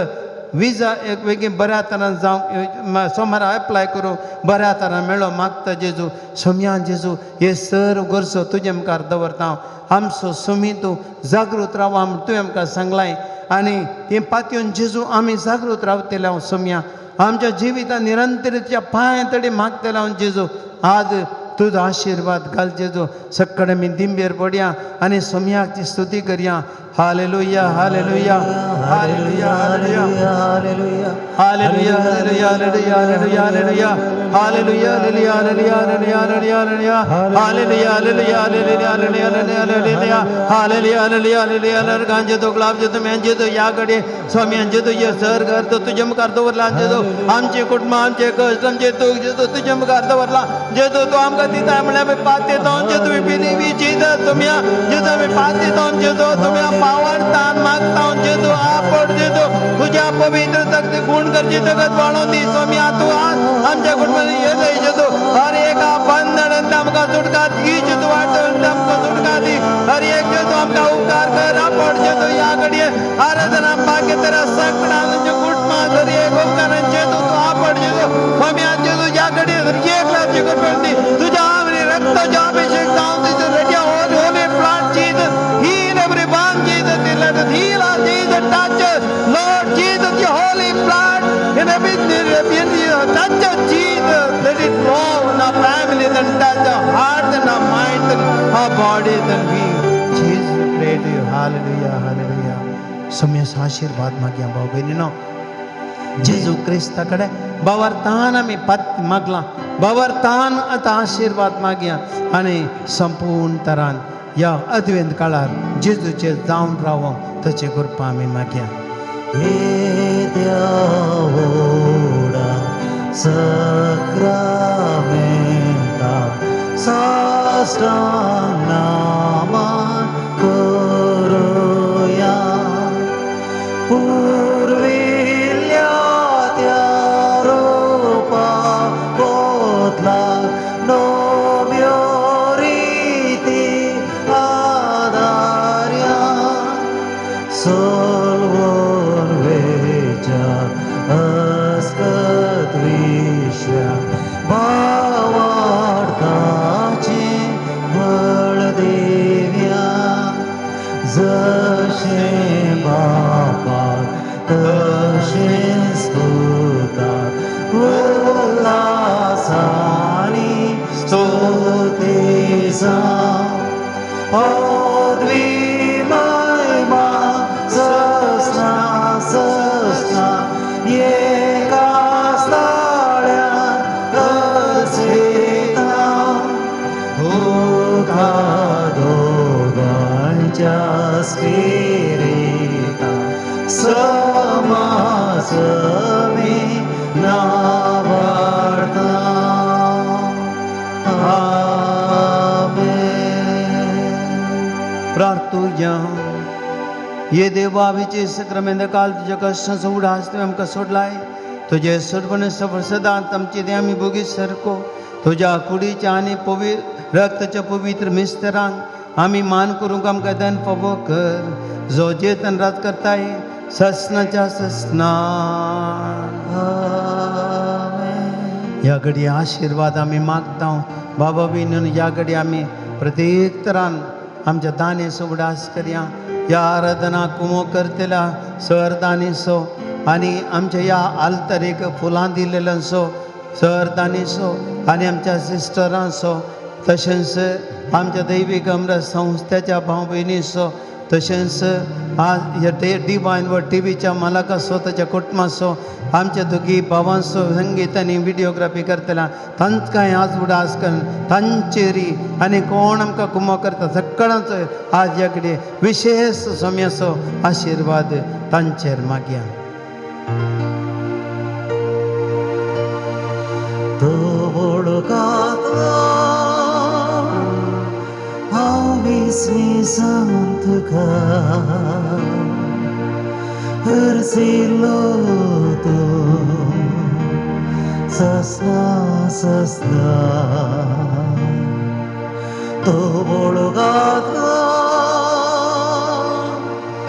विजा एक बेगीन बऱ्या तरान जावंक सोमारा एप्लाय करूं बऱ्या तरान मेळो मागता जेजू. सोमयान जेजू हे सर गरजो तुजे मुखार दवरता हांव. आमचो सोमी तूं जागृत राव तुवें आमकां सांगलाय आनी तें पातयेवन जेजू आमी जागृत रावतले हांव सोमया. आमच्या जिवितान निरंतरच्या पांय तडी मागतले हांव जेजू. आज तुजो आशिर्वाद घाल जेजू. सकाळी आमी दिंबेर पडया आनी सोमयाची स्तुती करया. Hallelujah hallelujah hallelujah hallelujah hallelujah hallelujah hallelujah hallelujah hallelujah hallelujah hallelujah hallelujah hallelujah hallelujah hallelujah hallelujah hallelujah hallelujah नरकांचे तो गुलाब जेतो म्यांचे तो या कडे स्वामी जेतो ये सर घर तो तुझे मुखार दवरला जेतो आमचे कुटुंब आमचे कश्ट आमचे दुःख जेतो तुझे मुखार दवरला जेतो तूं आमकां दिता म्हणल्यार आमी पातेता जेतो we believe Jesus तुमी जेतो आमी पातेता जेतो तुमी पावर तान मागता जेतो आपड जेतो तुझ्या पवित्र तकते गुण करची तकत वाडोवन दी स्वामी. तूं आज आमच्या कुटुंबान येतय जेतो हर एका बंधनांतल्यान आमकां सुटका दी जेतो वाटोवन आमकां सुटका दी. हर एक जेतो आमकां उपकार कर आपड जेतो ह्या घडये आराधना भाग्य तर सगळ्या कुटुंबां कर एक body than we. Jesus, pray to you. Hallelujah, hallelujah. सम्यस आशीर्वाद मागया भाव भयणीनो. जेजू क्रिस्ता कडेन बावरतान आमी पत मागलां, बावरतान आतां आशिर्वाद मागया आनी संपूर्ण तरान ह्या अद्वैत काळार जेजूचेर जावन रावोंक ताचे कृपा आमी मागया. येद्या व्हडा सक्रामेंता साश्टांग नामान करुया. पुर्विल्ल्या त्या रोपा बदला नव्यो रिती आदार्या. सोलवून वेच्या अस्कत विश्व्या भावार्थाचें बळ दिव्या. जशें बापाक तशेंच पुताक उल्हासांनी स्तुती जावं. पदवी महिमा सस्ना सस्ना एका स्थाळ्यान रचयता. तुका दोगांच्या स्पिरिता समासमी नावाडता. आमेन. प्रार्थुया. ये देवा आमीचे सक्रामेंत काल तुज्या कश्टांचो उडास तुवें आमकां सोडलाय. तुजे सोडपण सफर सदांच आमचे ते आमी भोगी सारको तुज्या कुडीच्या आनी रक्ताच्या पवित्र मिस्तरांक आमी मान करूंक आमकां दन फावो कर, जो जेतन रात करताय ससनाच्या ससना. ह्या घडये आशिर्वाद आमी मागता बाबा बीन. ह्या घडये आमी प्रत्येक तरान आमच्या दानेचो उडास करया. ह्या आराधना कुमो करतल्या सर दानेचो आनी आमच्या ह्या आल्तरेक फुलां दिलेल्यांचो सर दानेचो आनी आमच्या सिस्टरांचो, तशेंच आमच्या दैवीक अमृत संस्थेच्या भाव भयणीचो, तशेंच आज ह्या डिवायन व टीव्हीच्या मालकाचो, ताच्या कुटुंबाचो, आमच्या दोगी भावांचो संगीत आनी विडियोग्राफी करतल्या तांकांय आज उडास करून तांचेरी आनी कोण आमकां कुमो करता सगळ्यांचो आज ह्या कडेन विशेश सम्याचो आशिर्वाद तांचेर मागया. हांव विस्मिसान तुका हरसिलो तूं ससना ससना. तूं वळखता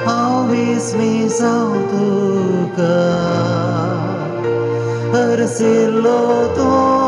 हांव विस्मिसांव तुका हरसिलो तूं